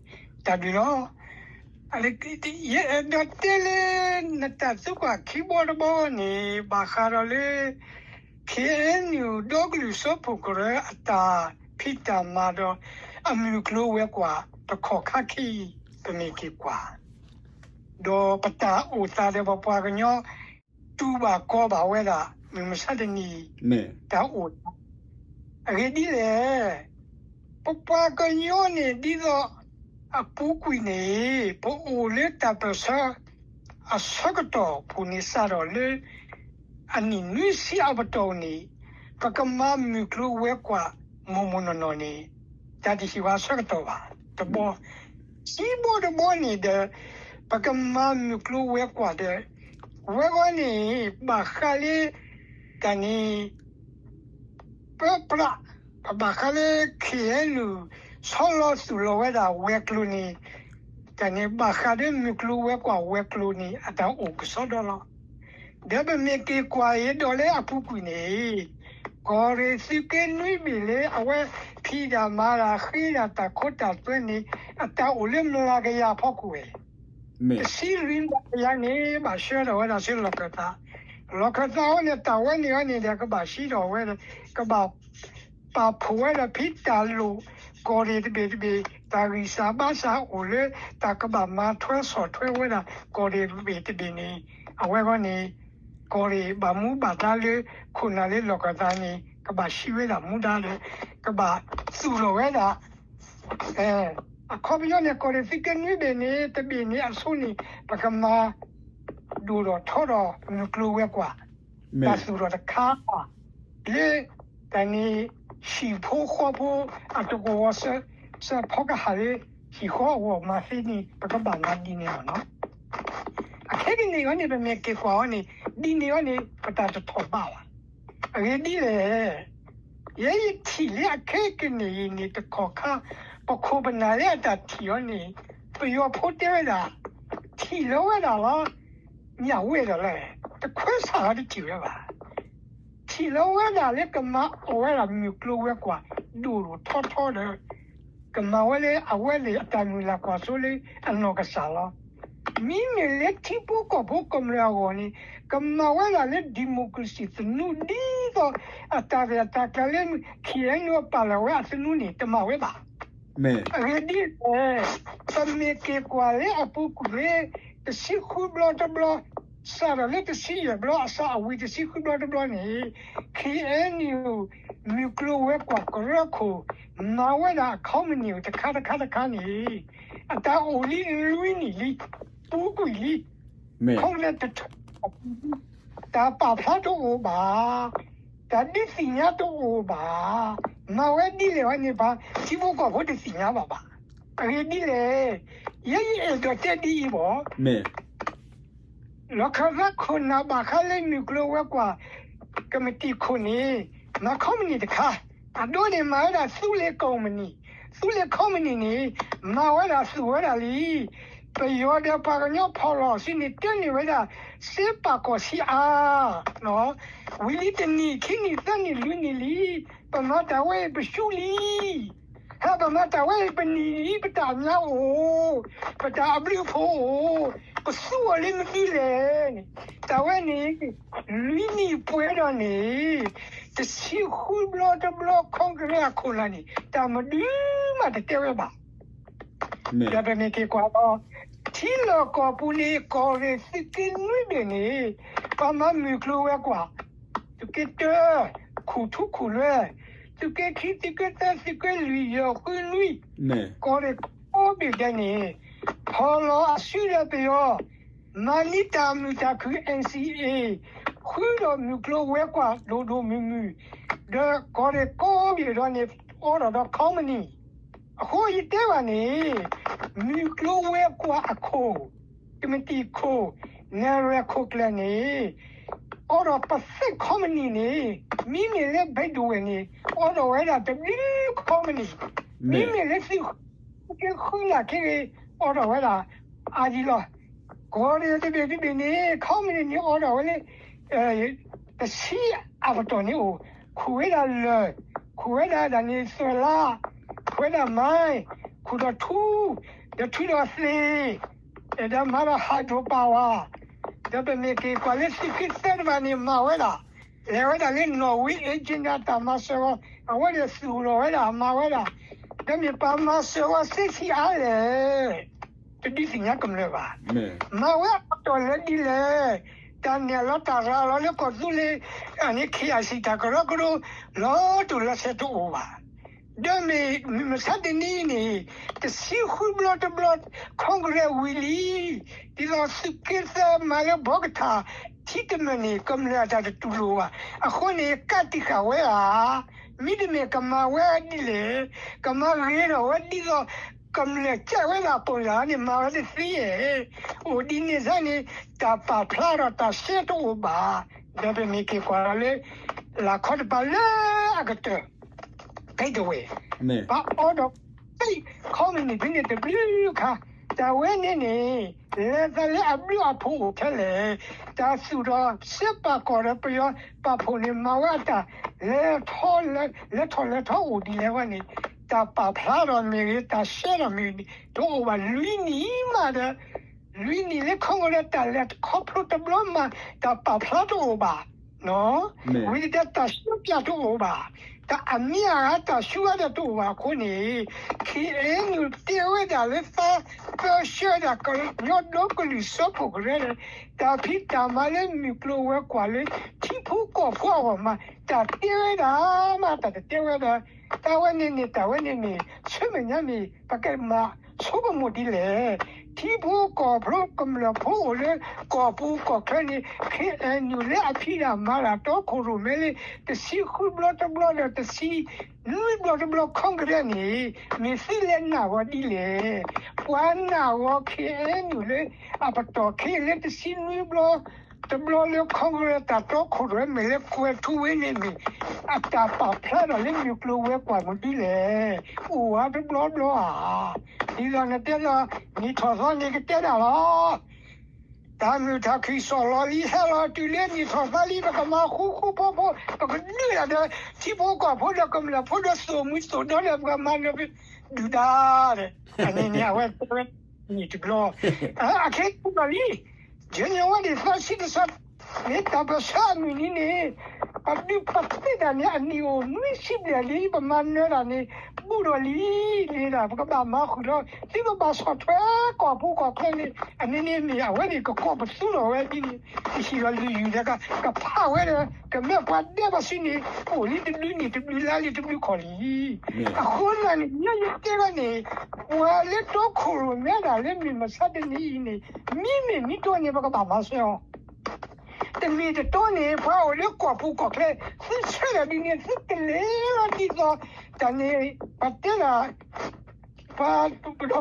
တၢ်ဘျုးလီၤ. ယအဲၣ်ဒိးတဲလၢ နတၢ်သံကွၢ်ခံဘီတဘီန့ၣ် ဘၣ်ဃးဒီးလၢ ခ့ၣ်အဲၣ်ယူၣ် ဒီကလုာ်စၢဖှိၣ်ကရၢအတၢ်ဖံးတၢ်မၤဒီး အမုၢ်ကျိၤဝဲၤကွာ်တခီခါခံ ပမ့ၢ်က့ၤကွၢ် ဒီးပတၢ်အိၣ်သးဒီးပပှၤကညီ တူၢ်ဘၣ်ကီဘၣ်ဝဲဒၣ် မုၢ်မဆါတနံၤ တၢ်အိၣ်သး အဂ့ၢ်ဒ်လဲၣ် ပပှၤကညီန့ၣ်ဒ်သိး အပူၤကွံာ်န့ၣ် ပအိၣ်လၢတၢ်ပၢၢ်ဆၢ အဆၢကတီၢ်ဖဲန့ၣ်စးထီၣ်လၢ အနံၣ်နွံဆံအပတီၢ်န့ၣ် ပကမၤမုၢ်ကျိၤဝဲၤကွာ် မိၢ်မိၢ်နီၢ်နီၢ်န့ၣ် တၢ်တဟ့ၣ်ဝဲအဆၢကတီၢ်ဘၣ် တဘီ ခံဘီတဘီန့ၣ်ဒီး ပကမၤမုၢ်ကျိၤဝဲၤကွာ်ဒီး ဝဲဂီၢ်န့ၣ် ဘၣ်ဃးလၢ တၢ်န့ၣ် ပပြး ပဘၣ်ဃးလၢ ခ့ၣ်အဲၣ်ယူၣ် ဆီလီၤသူၣ်လီၤဝဲဒၣ်ဝဲၤကျိၤန့ၣ် တၢ်န့ၣ်ဘၣ်ဃးလၢမုၢ်ကျိၤဝဲၤကွာ်ဝဲၤကျိၤန့ၣ် အတၢ်အိၣ်ကစီဒီလီၤ. ဒီးပမ့ၢ်က့ၤကွၢ်အံၤဒီးလၢအပူၤကွံာ်န့ၣ် ကီၢ်ရ့ၣ်သုးက့နွံဘ့ၣ်လၢအဝဲဖံးတၢ်မၤတၢ်ဃ့တၢ်တၢ်ခိတၢ်သွဲန့ၣ် အတၢ်အိၣ်လၢမျးကယၤဖီခိၣ်ဝဲ တဆံလွံၢ်မျးကယၤန့ၣ် ဘၣ်ဆှၢထီၣ်ဝဲဒၣ်ဆူလီၢ်ခၢၣ်သး လီၢ်ခၢၣ်သးအံၤန့ၣ် တၢ်ဝဲန့ၣ်အံၤန့ၣ်ဒီး ကဘၣ်ဟံးထီၣ်ဝဲဒီး ကဘၣ် ပာ်ဖှိၣ်ဝဲဒီးဖံးတၢ်လိာ် ကီၢ်ရ့ၣ်တဘ့ၣ်တဘ့ၣ် တၢ်ဂံၢ်စၢ်ဘါစၢ်အိၣ်လၢ တၢ်ကဘၣ်မၤထွဲဆီၣ်ထွဲဝဲဒၣ် ကီၢ်ရ့ၣ်တဘ့ၣ်တဘ့ၣ်န့ၣ် အဝဲဂီၢ်န့ၣ် ကီၢ်ရ့ၣ်ဘၣ်မူဘၣ်ဒါလၢ ခိၣ်နၢ်လၢလီၢ်ခၢၣ်သးန့ၣ် ကဘၣ်ဟံးဝဲဒၣ်မူဒါဒီး ကဘၣ်သူၣ်ထီၣ်ဝဲဒၣ် အခီပညီန့ၣ် ကီၢ်ရ့ၣ်သုးက့နွံဘ့ၣ်န့ၣ် တဘ့ၣ်န့ၣ်အဆိန့ၣ် ပကမၤ ဒိၣ်ထီၣ်ထီထီၣ်မုၢ်ကျိၤဝဲၤကွာ် တၢ်သူၣ်ထီၣ်တခါ လၢ တၢ်န့ၣ် ဟံၣ်ဖိဃီဖိ အတကဝီၤစၢဖီကဟၣ်လၢ ဟံၣ်ဃီအဂီၢ်မၤသ့န့ၣ် ပကဘၣ်မၤဒ်န့ၣ်လီၤ. အခဲကနံၣ်အံၤန့ၣ် ပမ့ၢ်က့ၤကွၢ်အီၤန့ၣ် ဒ်န့ၣ်အံၤန့ၣ် ပတၢ်တထီၣ်ဘးဘၣ်. အဂ့ၢ်ဒ်လဲၣ် ယဲယထံၣ်လၢအခဲကနံၣ်အံၤန့ၣ် တခီခါ ပခိၣ်ပနၢ်လၢအတၢ်ထံၣ်အီၤန့ၣ် ပယီၤဖိတဲဝဲဒၣ် ထံၣ်လီၤဝဲဒၣ်လီၤ ညၣ်ဝဲဒီးလဲၣ် တခွဲးဆၣ်အီၤတထံၣ်ဝဲဘၣ်. ထံၣ်လီၤဝဲဒၣ်လၢကမၤအီၣ်ဝဲဒၣ်မုၢ်ကျိၤဝဲၤကွာ် ဒိၣ်ဒိၣ်ထီထီဒီး ကမၤဝဲလၢအဝဲန့ၣ်အတၢ်မုၢ်လၢ်ကွၢ်စိလၢအနီၢ်ကစၢ်လီၤ. မ့မ့ၢ်လၢထံဖိကီၢ်ဖိကမျၢၢ်အဂီၢ်န့ၣ် ကမၤဝဲဒၣ်လၢ democracy သနူဒ်သိး အတၢ်ရဲၣ်တၢ်ကျဲၤလၢ ခ့ၣ်အဲၣ်ယူၣ် ပာ်လီၤဝဲအသနူန့ၣ် တမၤဝဲဘၣ်. အဂ့ၢ်ဒ်လဲၣ် ပမ့ၢ်က့ၤကွၢ်လၢအပူၤကွံာ်လၢ တဆံဃုဘျီတဘျီ စးထီၣ်လၢတဆံယဲၢ်ဘျီအစးအဝံၤတဆံဃုဘျီတဘျီန့ၣ် ခ့ၣ်အဲၣ်ယူၣ် မုၢ်ကျိၤဝဲၤကွာ်ကရၢခိၣ် မၤဝဲဒၣ်အ company တခါတခါတခါန့ၣ် အတၢ်အိၣ်လံလွံၢ်နံၣ်လံ ပူၤကွံာ်လံ ခီဖျိတထၢၣ် တၢ်ပာ်ဖျါတအိၣ်ဘၣ်, တၢ်ဒုးသ့ၣ်ညါတအိၣ်ဘၣ်, မၤဝဲဒ်လဲၣ်ဝဲန့ၣ် ပှၤထံဖိကီၢ်ဖိတသ့ၣ်ညါဘၣ်ဘၣ်. အဂ့ၢ်ဒ်လဲၣ်, ယဲယအဲၣ်ဒိးတဲဒ်အံၤဘၣ်, လီၢ်ခၢၣ်သးခိၣ်နၢ်ဘၣ်ဃးလၢမုၢ်ကျိၤဝဲၤကွာ် ကမတံၤခိၣ်န့ၣ် မၤ company တခါ, အဒိန့ၣ်မၤဝဲဒၣ်သူလ့ၤ company, သူလ့ၤ company န့ၣ် မၤဝဲဒၣ်သူၣ်ဝဲဒၣ်လံ ပယီၤဒီးပှၤကညီဖီၣ်လီၤစုန့ၣ် တဲန့ၢ်ဝဲဒၣ် စ့ပာ်ကီၢ်ဆံးအါ, ဝံၤလံတနံၣ် ခံနံၣ် သၢနံၣ် လွံၢ်နံၣ်လံ, ပမၤတၢ်ဝဲအံၤပဆူလံ, ဟဲပမၤတၢ်ဝဲအံၤပနံၣ်လံ ပတၢ်အညါအိၣ်, ပတၢ်အဘျုးအဖှိၣ်အိၣ်, ပသူအီၤလၢမနုၤလဲၣ်န့ၣ်, တၢ်ဝဲန့ၣ် လွံၢ်နံၣ်ပှဲၤဒီးန့ၣ် တဆံဃုဘျီတဘျီ Congress အခိၣ်လာ်န့ၣ် တၢ်မနုၤမးတတဲဝဲဘၣ်. ဒီးပမ့ၢ်က့ၤကွၢ်ဒီး ထံလီၢ်ကီၢ်ပူၤန့ၣ် ကီၢ်ရ့ၣ်သုးက့နွံဘ့ၣ်န့ၣ် ပှၤမၤမုၢ်ကျိၤဝဲၤကွာ် သုးက့တၢ ခိၣ်ထူခိၣ်လွဲ, သုးက့ခံ သုးက့သၢ သုးက့လွံၢ် ယဲၢ် ဃု နွံ, ကီၢ်ရ့ၣ်ကိးဘ့ၣ်ဒဲးန့ၣ် ဖီၣ်လီၤအစုဒီးပယီၤ မၤန့ၢ်တၢ်မုာ်တၢ်ခုၣ် NCA ဃုဒီးမုၢ်ကျိၤဝဲၤကွာ်ဒိၣ်ဒိၣ်မုၢ်မုၢ်, ဒီးကီၢ်ရ့ၣ်ကိးဘ့ၣ်ဒီးန့ၣ် အိးထီၣ်ဒီး company. အဃိယတဲဘၣ်န့ၣ် မုၢ်ကျိၤဝဲၤကွာ်အခိၣ်, ကမတံၤခိၣ်, နဲၣ်ရွဲၣ်ခိၣ်ကျၢၢ်န့ၣ် အိးထီၣ် Pacific company န့ၣ် မ့မ့ၢ်လၢဘဲဒဝဲၢ်န့ၣ် အိးထီၣ်ဝဲဒၣ်တဘျုး company, မ့မ့ၢ်လၢသုးက့ဃုနၢ်ခ့ဂ့ၤ အိးထီၣ်ဝဲဒၣ်အါဒံးလီၤ. ကီၢ်ရ့ၣ်တဘ့ၣ်တဘ့ၣ်န့ၣ် company န့ၣ်အိးထီၣ်ဝဲလၢ တဆံအပတီၢ်န့ၣ်အိၣ်, ခူၣ်ဝဲဒၣ်လၢၢ်, ခူၣ်ဝဲဒၣ်ဒၣ်န့ၣ် သၢလါ, ခူၣ်ဝဲဒၣ်မါ, ခူၣ်ဒီးထူ, ဒီးထုးဒီးသ့ၣ်, ဒီးမၤဒီး hydro power, ဒီးပမ့ၢ်က့ၤကွၢ်လၢသုးက့သၢတဖၣ်န့ၣ် မၤဝဲဒၣ်, လဲၤဝဲဒၣ်လၢ Norway Engineer တၢ်မၤစၢၤဂီၢ်, အဝဲဒၣ်သူၣ်ထီၣ်ဝဲဒၣ် မၤဝဲဒၣ်, ဒီးမ့ၢ်ပှၤမၤစၢၤဝဲ စ့ဆံအါလဲၣ် တဒုးသ့ၣ်ညါကမျၢၢ်ဘၣ်. မၤဝဲအပတီၢ်လၢဒ်လဲၣ်, တၢ်နဲၣ်လီၤတၢ်ရၤလီၤလၢကီၢ်သူလ့ၤန့ၣ် ခ့အစံး တၢ်ကရၢကရိ လီၤတိၢ်လီၤဆဲးတအိၣ်ဘၣ်. ဒီးမ့ၢ်မုၢ်မဆါတနံၤအံၤန့ၣ် တဆံဃုဘျီတဘျီ Congress ဝံၤလံ, ဒ်သိးသုးက့သၢမၤလၢဘီကထၢၣ် ထံတမၢၢ်န့ၣ် ကမျၢၢ်အတၢ်တတူၢ်လိာ်ဘၣ်. အဃိန့ၣ် ကးတံာ်ဃာ်ဝဲဧါ, မ့တမ့ၢ်ကမၤဝဲဒ်လဲၣ်, ကမၤဂ့ၤထီၣ်ဝဲဒ်သိး ကမျၢၢ်ကဲဝဲဒၣ်ပိာ်လၢန့ၣ် မၤဝဲတသ့ဧါ. အိၣ်ဒ်န့ၣ်စ့ၢ်န့ၣ် တၢ်ပာ်ဖျါဒီးတၢ်ရှဲတအိၣ်ဘၣ်. ဒီးပမ့ၢ်က့ၤကွၢ်လီၤလၢ လၢခီတပၤလၢအကတၢၢ် ဘဲဒဝဲၢ်, ပှၤအိးထီၣ် company ဖဲန့ၣ်တဘျုးခါ, တၢ်ဝဲန့ၣ်န့ၣ် လဲၤသးလၢအဘျုးအဖှိၣ်အိၣ်ထဲလဲၣ်, တၢ်သူၣ်ထီၣ်စ့ပာ်ကီၢ်ဒီးပယီၤပာ်ဖှိၣ်န့ၣ် မၤဝဲအတၢ် လဲၤထီၣ်လဲၤထီၣ်အိၣ်ဒ်လဲၣ်ဝဲန့ၣ်, တၢ်ပာ်ဖျါထီၣ်မ့ၢ်ဂ့ၤ, တၢ်ရှဲထီၣ်မ့ၢ်ဂ့ၤ တအိၣ်ဘၣ်. လွံၢ်နံၣ်မးဒီး လွံၢ်နံၣ်လၢ Congress တၢ်လဲၤခီဖျိတဘျီမး တၢ်ပာ်ဖျါတအိၣ်ဘၣ်. ဝံၤတတဲ တၢ်ရှုံးပြတအိၣ်ဘၣ်, တၢ်အမံၤအဂၤ တၢ်ဆူးဝဲဒၣ်တအိၣ်ဘၣ်အဃိန့ၣ်, ခ့ၣ်အဲၣ်ယူၣ် တဲဝဲဒၣ်လၢသးပၢဆှၢဒၣ်ကညီဒီကလုာ်စၢဖှိၣ်ကရၢန့ၣ်, တၢ်ဖံးတၢ်မၤလၢမုၢ်ကျိၤဝဲၤကွာ်လၢ ထံဖိကီၢ်ဖိအဂီၢ်မး တၢ်တဲဝဲဒၣ်မး တၢ်တတဲဝဲဒၣ်, တၢ်ဝဲန့ၣ်န့ၣ် တၢ်ဝဲန့ၣ်န့ၣ် ဆူမဲာ်ညါန့ၣ် ပကမၤဆိကမိၣ်ဒ်လဲၣ်. ထံဖိကီၢ်ဖိကမျၢၢ်ဖိအိၣ်လၢကီၢ်ပူၤကီၢ်ချၢန့ၣ် ခ့ၣ်အဲၣ်ယူၣ် လၢအဖံးတၢ်မၤတၢ်တီခိၣ်ရိၣ်မဲလၢ တဆံဃုဘျီတဘျီဒီး တဆံနွံဘျီတဘျီ Congress န့ၣ် မ့ၢ်သုလဲၤနာ်ဂီၤဒ်လဲၣ်. ပှၤနာ်ဂီၤ ခ့ၣ်အဲၣ်ယူၣ် လၢအပတီၢ်ခဲအံၤလၢ တဆံနွံဘျီတဘျီလၢ Congress တၢ်တီခိၣ်ရိၣ်မဲ မ့ၢ်လၢကွဲၤထူဝ့န့ၣ်မ့ၢ် အတၢ်ပာ်ဖျါထီၣ်လၢမုၢ်ကျိၤဝဲၤကွာ်မနုၤလဲၣ်. အိၣ်ဝဲတဘျီဘျီဧါ. ဒ်သိးနတဲလီၤ နံၣ်ထီၣ်သီန့ၣ်ကတဲဒၣ်လီၤ. တၢ်မုာ်တၢ်ခုၣ်စီၣ်လီၤလံ ဟဲလီၤတုၤလၢနံၣ်ထီၣ်သီလံ ပကမၤဃူဃူဖိးဖိး ပကဒုးဒၣ်ဒီး ထံဖိကီၢ်ဖိဒီးကမျၢၢ်ဖိဒီး သိၣ်မုၢ်သိၣ်ဒီဒီး ပကမၤနၢၤပဒုၣ်ဒါဒီး အန့ၣ်န့ၣ် အဝဲတဲဝဲ နံၣ်တဘျီ အခဲအံၤလီၤလံ January သၢဆံတဆၢ မ့ၢ်တၢ်ပၢၢ်ဆၢအမုၢ်နံၤန့ၣ် ပဒုးပသ့ၣ်တၢ်န့ၣ် အနံၣ်အိၣ်နွံဆံဘျဲၣ်လံ ပမၤနၢၤတၢ်န့ၣ် ဘူးဒီးလံ န့ၣ်ဒၣ် ပကဘၣ်မၤဃုာ်လီၤ သုကဘၣ်ဆီၣ်ထွဲကီၢ်ပူၤကီၢ်ချၢန့ၣ် အန့ၣ်န့ၣ်မ့ၢ် အဝဲန့ၣ် ကကိးပသူထီၣ်ဝဲဒ်န့ၣ် ကဟံးလီၤလုၢ်ယုၢ်ဒီး ကဖးဝဲဒီး ကမ့ၢ်ပှၤဒဲးဘးဆူန့ၣ် အိၣ်လံတဘျုးနံၣ်တဘျုးလါလံတဘျုးခီၣ်လံ အဃိသတးန့ၣ် ယဲယတဲဘၣ်န့ၣ် ပှၤလၢတီခိၣ်ရိၣ်မဲဒၣ်လၢမုၢ်မဆါတနံၤအံၤန့ၣ် မ့မ့ၢ်မ့ၢ်တီန့ၣ် ပကဘၣ်မၤစၢၤအီၤ တမ့ၢ်တတီန့ၣ် ပှၤအိၣ်လၢကီၢ်ပူၤကီၢ်ချၢ သုဆၢထၢၣ်ဒ်န့ၣ် သုတလဲၤလီၤဒ်သိး တၢ်န့ၣ် ပတဲဒၣ် ပှၤ ပှၤထံ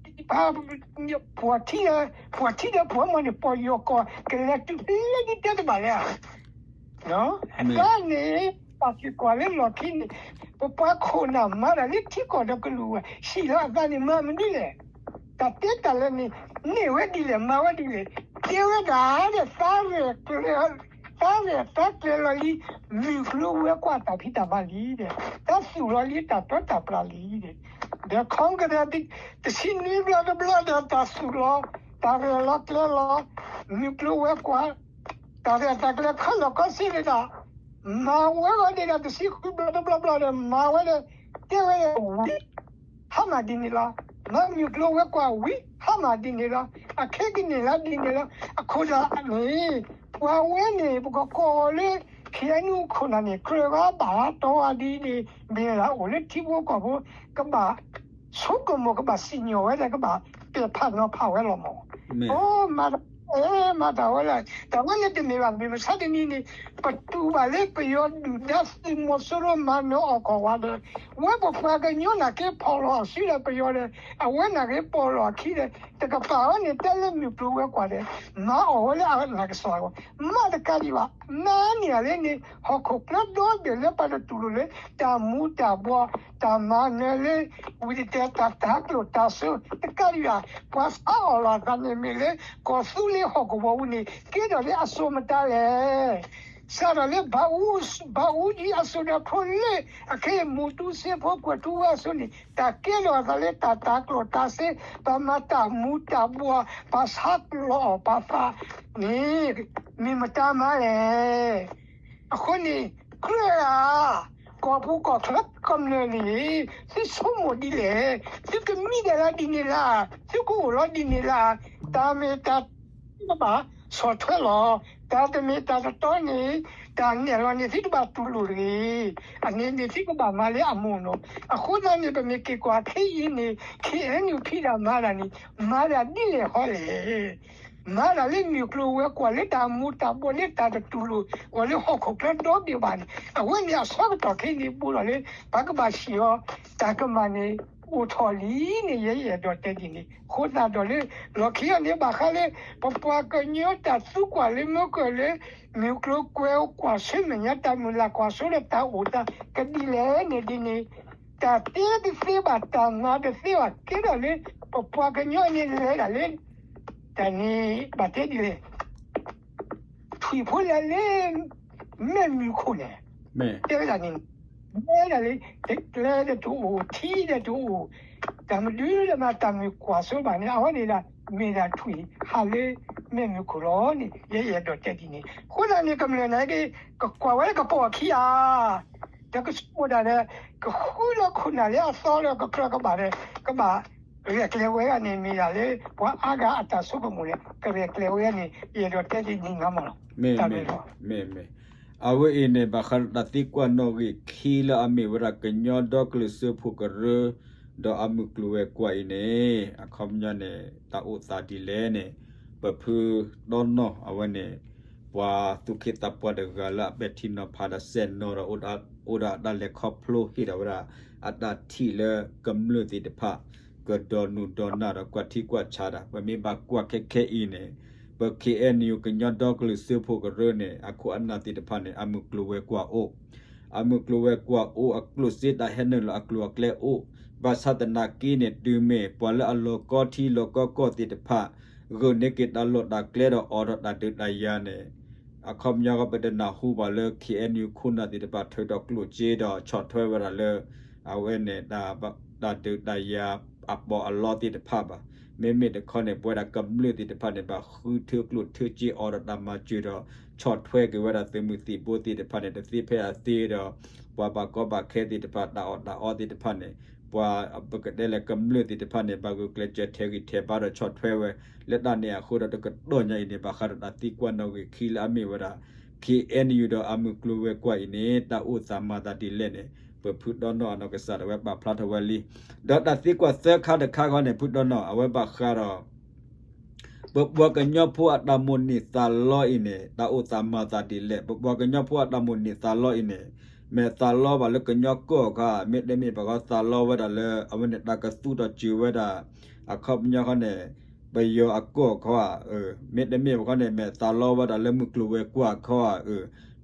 ဒီး ပှၤထံဒီးပှၤမီၤန့ၣ် ပီၢ်ယီၤကီၢ် ကလဲၤတုၤဖဲလၢဒ်တဲတဘၣ်လဲၣ် တၢ်န့ၣ် ပာ်စ့ၢ်ကွၢ်လၢလီၢ်ခံန့ၣ် ပပှၤခိၣ်နၢ်မၤတၢ်လၢထံကီၢ်ဒီးကလုာ်ဝဲ ဟံးလီၤအသးန့ၣ် မၤမနုၤလဲၣ်. တၢ်တဲတၢ်လၢန့ၣ် န့ၢ်ဝဲဒ်လဲၣ် မၤဝဲဒ်လဲၣ် တဲဝဲဒၣ်ဒီး သးရဲၣ်ကျဲၤ သးရဲၣ်သးကျဲၤလီၤလံ မုၢ်ကျိၤဝဲၤကွာ်တၢ်ဖံးတၢ်မၤလံဒီး တၢ်သူၣ်လီၤလံတၢ်ပၢတၢ်ပြးလံဒီး ဒီး Congress တဆံနွံဘျီတဘျီဒီး တၢ်သူၣ်လီၤ တၢ်ရဲၣ်လီၤကျဲၤလီၤ မုၢ်ကျိၤဝဲၤကွာ် တၢ်ရဲၣ်တၢ်ကျဲၤခဲလၢာ်ကီဆ့န့ၣ်ဒီး မၤဝဲဂီၤန့ၣ်ဒီး တဆံဃုဘျီတဘျီဘျီဒီး မၤဝဲဒီး တဲဝဲဒီးဝံၤ ဟါမၢ်ဒ်န့ၣ်လီၤ. မၤမုၢ်ကျိၤဝဲၤကွာ်ဝံၤ ဟါမၢ်ဒ်န့ၣ်လီၤ. အခဲကနံၣ်လၢဒ်န့ၣ်လီၤ. အခိၣ်ဒၣ်န့ၣ် ပှၤဝဲန့ၣ် ပကကိးအီၤလၢ ခ့ၣ်အဲၣ်ယူၣ်ခိၣ်နၢ်န့ၣ် ကြၢးဘၣ်ဘၣ်တီဝဲဒ်န့ၣ် မ့ၢ်ဒၣ်အိၣ်လၢထံဖိကီၢ်ဖိ ကဘၣ် ဆိကမိၣ် ကဘၣ်စံၣ်ညီၣ်ဝဲဒီး ကဘၣ်ပဲာ်ဖးနီၤဖးဝဲလီၤမး. အိၣ်မးဒီး မၤတၢ်ဝဲလဲၣ်, တၢ်ဝဲန့ၣ်တမ့ၢ်ဘၣ်. မ့ၢ်မဆါတနံၤန့ၣ် ပတူၢ်ဘၣ်လၢပယီၤဒုၣ်ဒါသုးမီၤစိရိၤမၤနၢၤအီၣ်ကီၢ်ဝဲဒီး ဝဲပပှၤကညီနာ်က့ဖီၣ်လီၤအစုဒီးပယီၤဒီး အဝဲနာ်က့ပိာ်လီၤအခံဒီး တကပၤဝဲန့ၣ် တဲလၢမုၢ်ကျိၤဝဲၤကွာ်ဒီး မၤအီၣ်ဝဲလၢအနၢ်ကစၢ်အဂီၢ်, မၤတကးဒံးဘၣ်. မၤန့ၢ်အီၤလၢန့ၣ် ဟီၣ်ခိၣ်ချၢဒီဘ့ၣ်လၢပှၤတတူၢ်လိာ်လၢ တၢ်မူၤတၢ်ဘှီး တၢ်မၤနၢၤလၢ ဝံၤတတဲတၢ်တၢ်ကျိၣ်တၢ်စ့ တကးဒံးဘၣ်. ပှၤစးအီၣ်လီၤအသးန့ၣ်မ့ၢ်လၢ ကီၢ်သူလ့ၤဟီၣ်ကဝီၤပူၤန့ၣ် ကဲထီၣ်လၢအစိၤမတၤလဲၣ်. စးထီၣ်လၢ ဘၣ်အူကၠံအစိၤဒီးဖိလၢ အခဲအံၤ မူတူစ့ဖိကွဲၤထူဝဲအစိၤန့ၣ် တၢ်ကဲထီၣ်အသးလၢတၢ်တၢ်ကျိၣ်တၢ်စ့, ပှၤမၤတၢ်မူၤတၢ်ဘှီး, ပှၤဆါကျိးအီၣ်ပှၤသးန့ၣ် မ့ၢ်မတၤမၤလဲၣ်. အဃိန့ၣ် ကြၢးဧါ, ကီၢ်ပူၤကီၢ်ချၢကမျၢၢ်န့ၣ် သုဆိကမိၣ်ဒ်လဲၣ်, သုကမံဒၣ်လၢဒ်န့ၣ်လၢ်, သုကအိၣ်လီၤဒ်န့ၣ်လၢ်, တၢ်မ့ၢ်တၢ်တီတဘၣ်ဆီၣ်ထွဲလီၤ. တၢ်တမ့ၢ်တၢ်တတီန့ၣ် တၢ်နဲၣ်လီၤန့ၣ် သုတဘၣ်တူၢ်လိာ်တဂ့ၤ. အန့ၣ်န့ၣ် သုကဘၣ်မၤလၢအမိၢ်နီၤ. အဃိသတးန့ၣ် ပမ့ၢ်က့ၤကွၢ်ခဲအံၤန့ၣ် ခ့ၣ်အဲၣ်ယူၣ် ဖံးတၢ်မၤတၢ်န့ၣ် မၤတၢ်ဒ်လဲၣ်ဟီလဲၣ်. မၤတၢ်လၢမုၢ်ကျိၤဝဲၤကွာ် လၢတၢ်မူၤတၢ်ဘှီး လၢတၢ်တတူၢ်လိာ်အဂီၢ်လၢဟီၣ်ခိၣ်ချၢဒီဘ့ၣ်ဘၣ်န့ၣ် အဝဲန့ၣ်အဆၢကတီၢ်ခဲအံၤန့ၣ် ဘူးထီၣ်လၢ ပှၤကဘၣ်ဟံးအီၤ တၢ်ကမၣ်န့ၣ် အိၣ်ထီၣ်လံန့ၣ် ယဲယအဲၣ်ဒိးတဲဒ်န့ၣ်. အဃိသတးဒီးလၢ လီၢ်ခံအံၤန့ၣ် ဘၣ်ဃးလၢ ပပှၤကညီတၢ်သံကွၢ်လၢမ့ၢ်ကၢၢ်လၢ မုၢ်ကျိၤဝဲၤကွာ်ဆူမဲာ်ညါ တၢ်မုၢ်လၢ်ကွၢ်စိလၢတၢ်အိၣ်သးကဒ်လဲၣ်န့ၣ်ဒ်န့ၣ် တၢ်တဲတသ့ဘၣ် တၢ်မၤတသ့ဘၣ် ကဲထီၣ်လၢ ပပှၤကညီန့ၣ်လဲၤဒၣ်လၢ တၢ်န့ၣ်ဘၣ်တဲဒ်လဲၣ် ထွံၣ်ဖိလၢလၢ မဲာ်မုာ်ခိၣ်န့ၣ် တဲဝဲဒၣ်န့ၣ် လဲၤဒၣ်လၢ ကျဲဒီးတအိၣ် ထံဒီးတအိၣ် တၢ်မနုၤလၢမၤတၢ်မုၢ်ကွၢ်စိဘၣ်န့ၣ် အဝဲန့ၣ်ဒၣ် မ့ၢ်ဒၣ်ထွံၣ်ဟးလၢ မဲာ်မုာ်ခိၣ်လီၤန့ၣ် ယဲယအဲၣ်ဒိးတဲဒ်န့ၣ်. အဃိသတးန့ၣ် ကမျၢၢ်န့ၣ်က့ၤ ကကွၢ်ဝဲလၢကပိာ်အခံဧါ ဒီးကဆိကမိၣ်ဒၣ်ဒီး ကဃုလၢခိၣ်နၢ်လၢအသီဒီးကကြၢးကဘၣ်ဒီး ကဘၣ်ရဲၣ်ကျဲၤဝဲဒၣ်န့ၣ် မ့ၢ်ဒၣ်လၢ ပှၤအါဂၤအတၢ်ဆိကမိၣ်န့ၣ် ကရဲၣ်ကျဲၤဝဲဒၣ်န့ၣ် ယအဲၣ်ဒိးတဲဒ်န့ၣ်မးလီၤ. မ့ၢ် မ့ၢ် မ့ၢ် အဝဲအံၤန့ၣ် ဘၣ်ဃးဒီးတၢ်သံကွၢ်နီၣ်ဂံၢ်ခံလၢအမ့ၢ်ဝဲဒၣ်ကညီဒီကလုာ်စၢဖှိၣ်ကရၢ ဒီးအမုၢ်ကျိၤဝဲၤကွာ်အံၤန့ၣ် အခီပညီန့ၣ် တၢ်အိၣ်သးဒ်လဲၣ်န့ၣ် ပဖုတီနီၢ်အဝဲန့ၣ် ပှၤသူၣ်က့သးပှၢ်တဂၤလၢအပဲာ်ထံနီၤဖးဒီးစဲးနီၤဒီး အိၣ်ဒီးအတၢ်လဲၤခီဖျိဟ့ၣ်ထီၣ်ဝဲဒၣ် အတၢ်ထံၣ်လၢကမျၢၢ်သ့ၣ်တဖၣ် ကဒိးနုာ်ဒိးနၢ်ဒီးကွၢ်ထံကွၢ်ဆးဒၣ် ပမ့ၢ်ဘၣ်ကွၢ်ခဲခဲအံၤန့ၣ် ပ ခ့ၣ်အဲၣ်ယူၣ် ကညီဒီကလုာ်စၢဖှိၣ်ကရၢန့ၣ် အခိၣ်အနၢ်သ့ၣ်တဖၣ်န့ၣ် အမုၢ်ကျိၤဝဲၤကွာ်အိၣ် အမုၢ်ကျိၤဝဲၤကွာ်အိၣ် အကျိၣ်စ့တၢ်ဟဲနုာ်လီၤအကျိၤအကျဲအိၣ် ဘၣ်ဆၣ်သနာ်က့န့ၣ် တုၤမ့ၢ်ပှၤလၢအလီၤကီထံလီၤကီကီၢ်သ့ၣ်တဖၣ် ဂုာ်န့ၢ်က့ၤတၢ်လီၢ်တၢ်ကျဲဒီးအိးထီၣ်တၢ်ဒုးတၢ်ယၤန့ၣ် အခီပညီကပတနၢ်ဟူဘၣ်လၢ ခ့ၣ်အဲၣ်ယူၣ် ခိၣ်နၢ်သ့ၣ်တဖၣ်ထုးထီၣ်ကျိၣ်စ့ဒီးဆီၣ်ထွဲဝဲဒၣ်လၢ အဝဲန့ၣ် တၢ်ဒုးတၢ်ယၤအပီးအလီသ့ၣ်တဖၣ်ဘၣ်. မ့မ့ၢ်တခီန့ၣ် ပဝဲဒၣ်ကမျၢၢ်သ့ၣ်တဖၣ်န့ၣ် ဘၣ်ဃုထၢကျိၣ်ထၢစ့အိးထီၣ်တၢ်မၤစၢၤဒီး ဆီၣ်ထွဲက့ၤဝဲဒၣ်သုးမုၢ်သံၣ်ဘိသ့ၣ်တဖၣ်န့ၣ် တသ့ဖဲအသ့ဒီး ပှၤဘၣ်ကီဘၣ်ခဲသ့ၣ်တဖၣ် တၢ်အီၣ်တၢ်အီသ့ၣ်တဖၣ်န့ၣ် ပှၤပကတဲလၢကမျၢၢ်သ့ၣ်တဖၣ်န့ၣ် ဘၣ်ဂုာ်ကျဲးစၢးထဲးဂံၢ်ထဲးဘါဒီးဆီၣ်ထွဲဝဲ လၢတၢ်န့ၣ်အဃိဒီးတကတီၢ်ညါအံၤန့ၣ် ဘၣ်ဃးဒီးတၢ်သံကွၢ်နီၣ်ဂံၢ်ခံလၢအမ့ၢ်ဝဲဒၣ် ခ့ၣ်အဲၣ်ယူၣ် ဒီးအမုၢ်ကျိၤဝဲၤကွာ်အံၤန့ၣ် တၢ်အိၣ်သးမၤသးဒ်လဲၣ်န့ၣ် ပဖုတီနီၢ်အနီၢ်ကစၢ်ဒၣ်ဝဲပာ်ဖျါထီၣ်ဝဲလံ. ဒီးတၢ်သံကွၢ်သၢခါတခါခီန့ၣ် ဖုတီနီၢ် အဝဲဘၣ်ဃးဒီး ပပှၤကညီဖိအတၢ်မိၣ်န့ၢ်သးလီအံၤန့ၣ် တၢ်အိၣ်သးမၤသးဒ်လဲၣ်. ပပှၤကညီဖိအတၢ်မိၣ်န့ၢ်သးလီအံၤန့ၣ် မ့ၢ်သးလီဘၣ်လၢကညီကီၢ်ခီဧါ, မ့တမ့ၢ်ပှၤကသးလီဝဲဒၣ်လၢ အဝဲန့ၣ်တၢ်ကသူၣ်ထီၣ်စၢၤဝဲဒၣ် အခီပညီခီန့ၣ် ပယီၤအကီၢ်ခီဧါ, မ့တမ့ၢ်ဘၣ်ခီန့ၣ် မ့ၢ်သးလီဝဲဒၣ်လၢမုၢ်ကျိၤဝဲၤကွာ်ခီဧါ.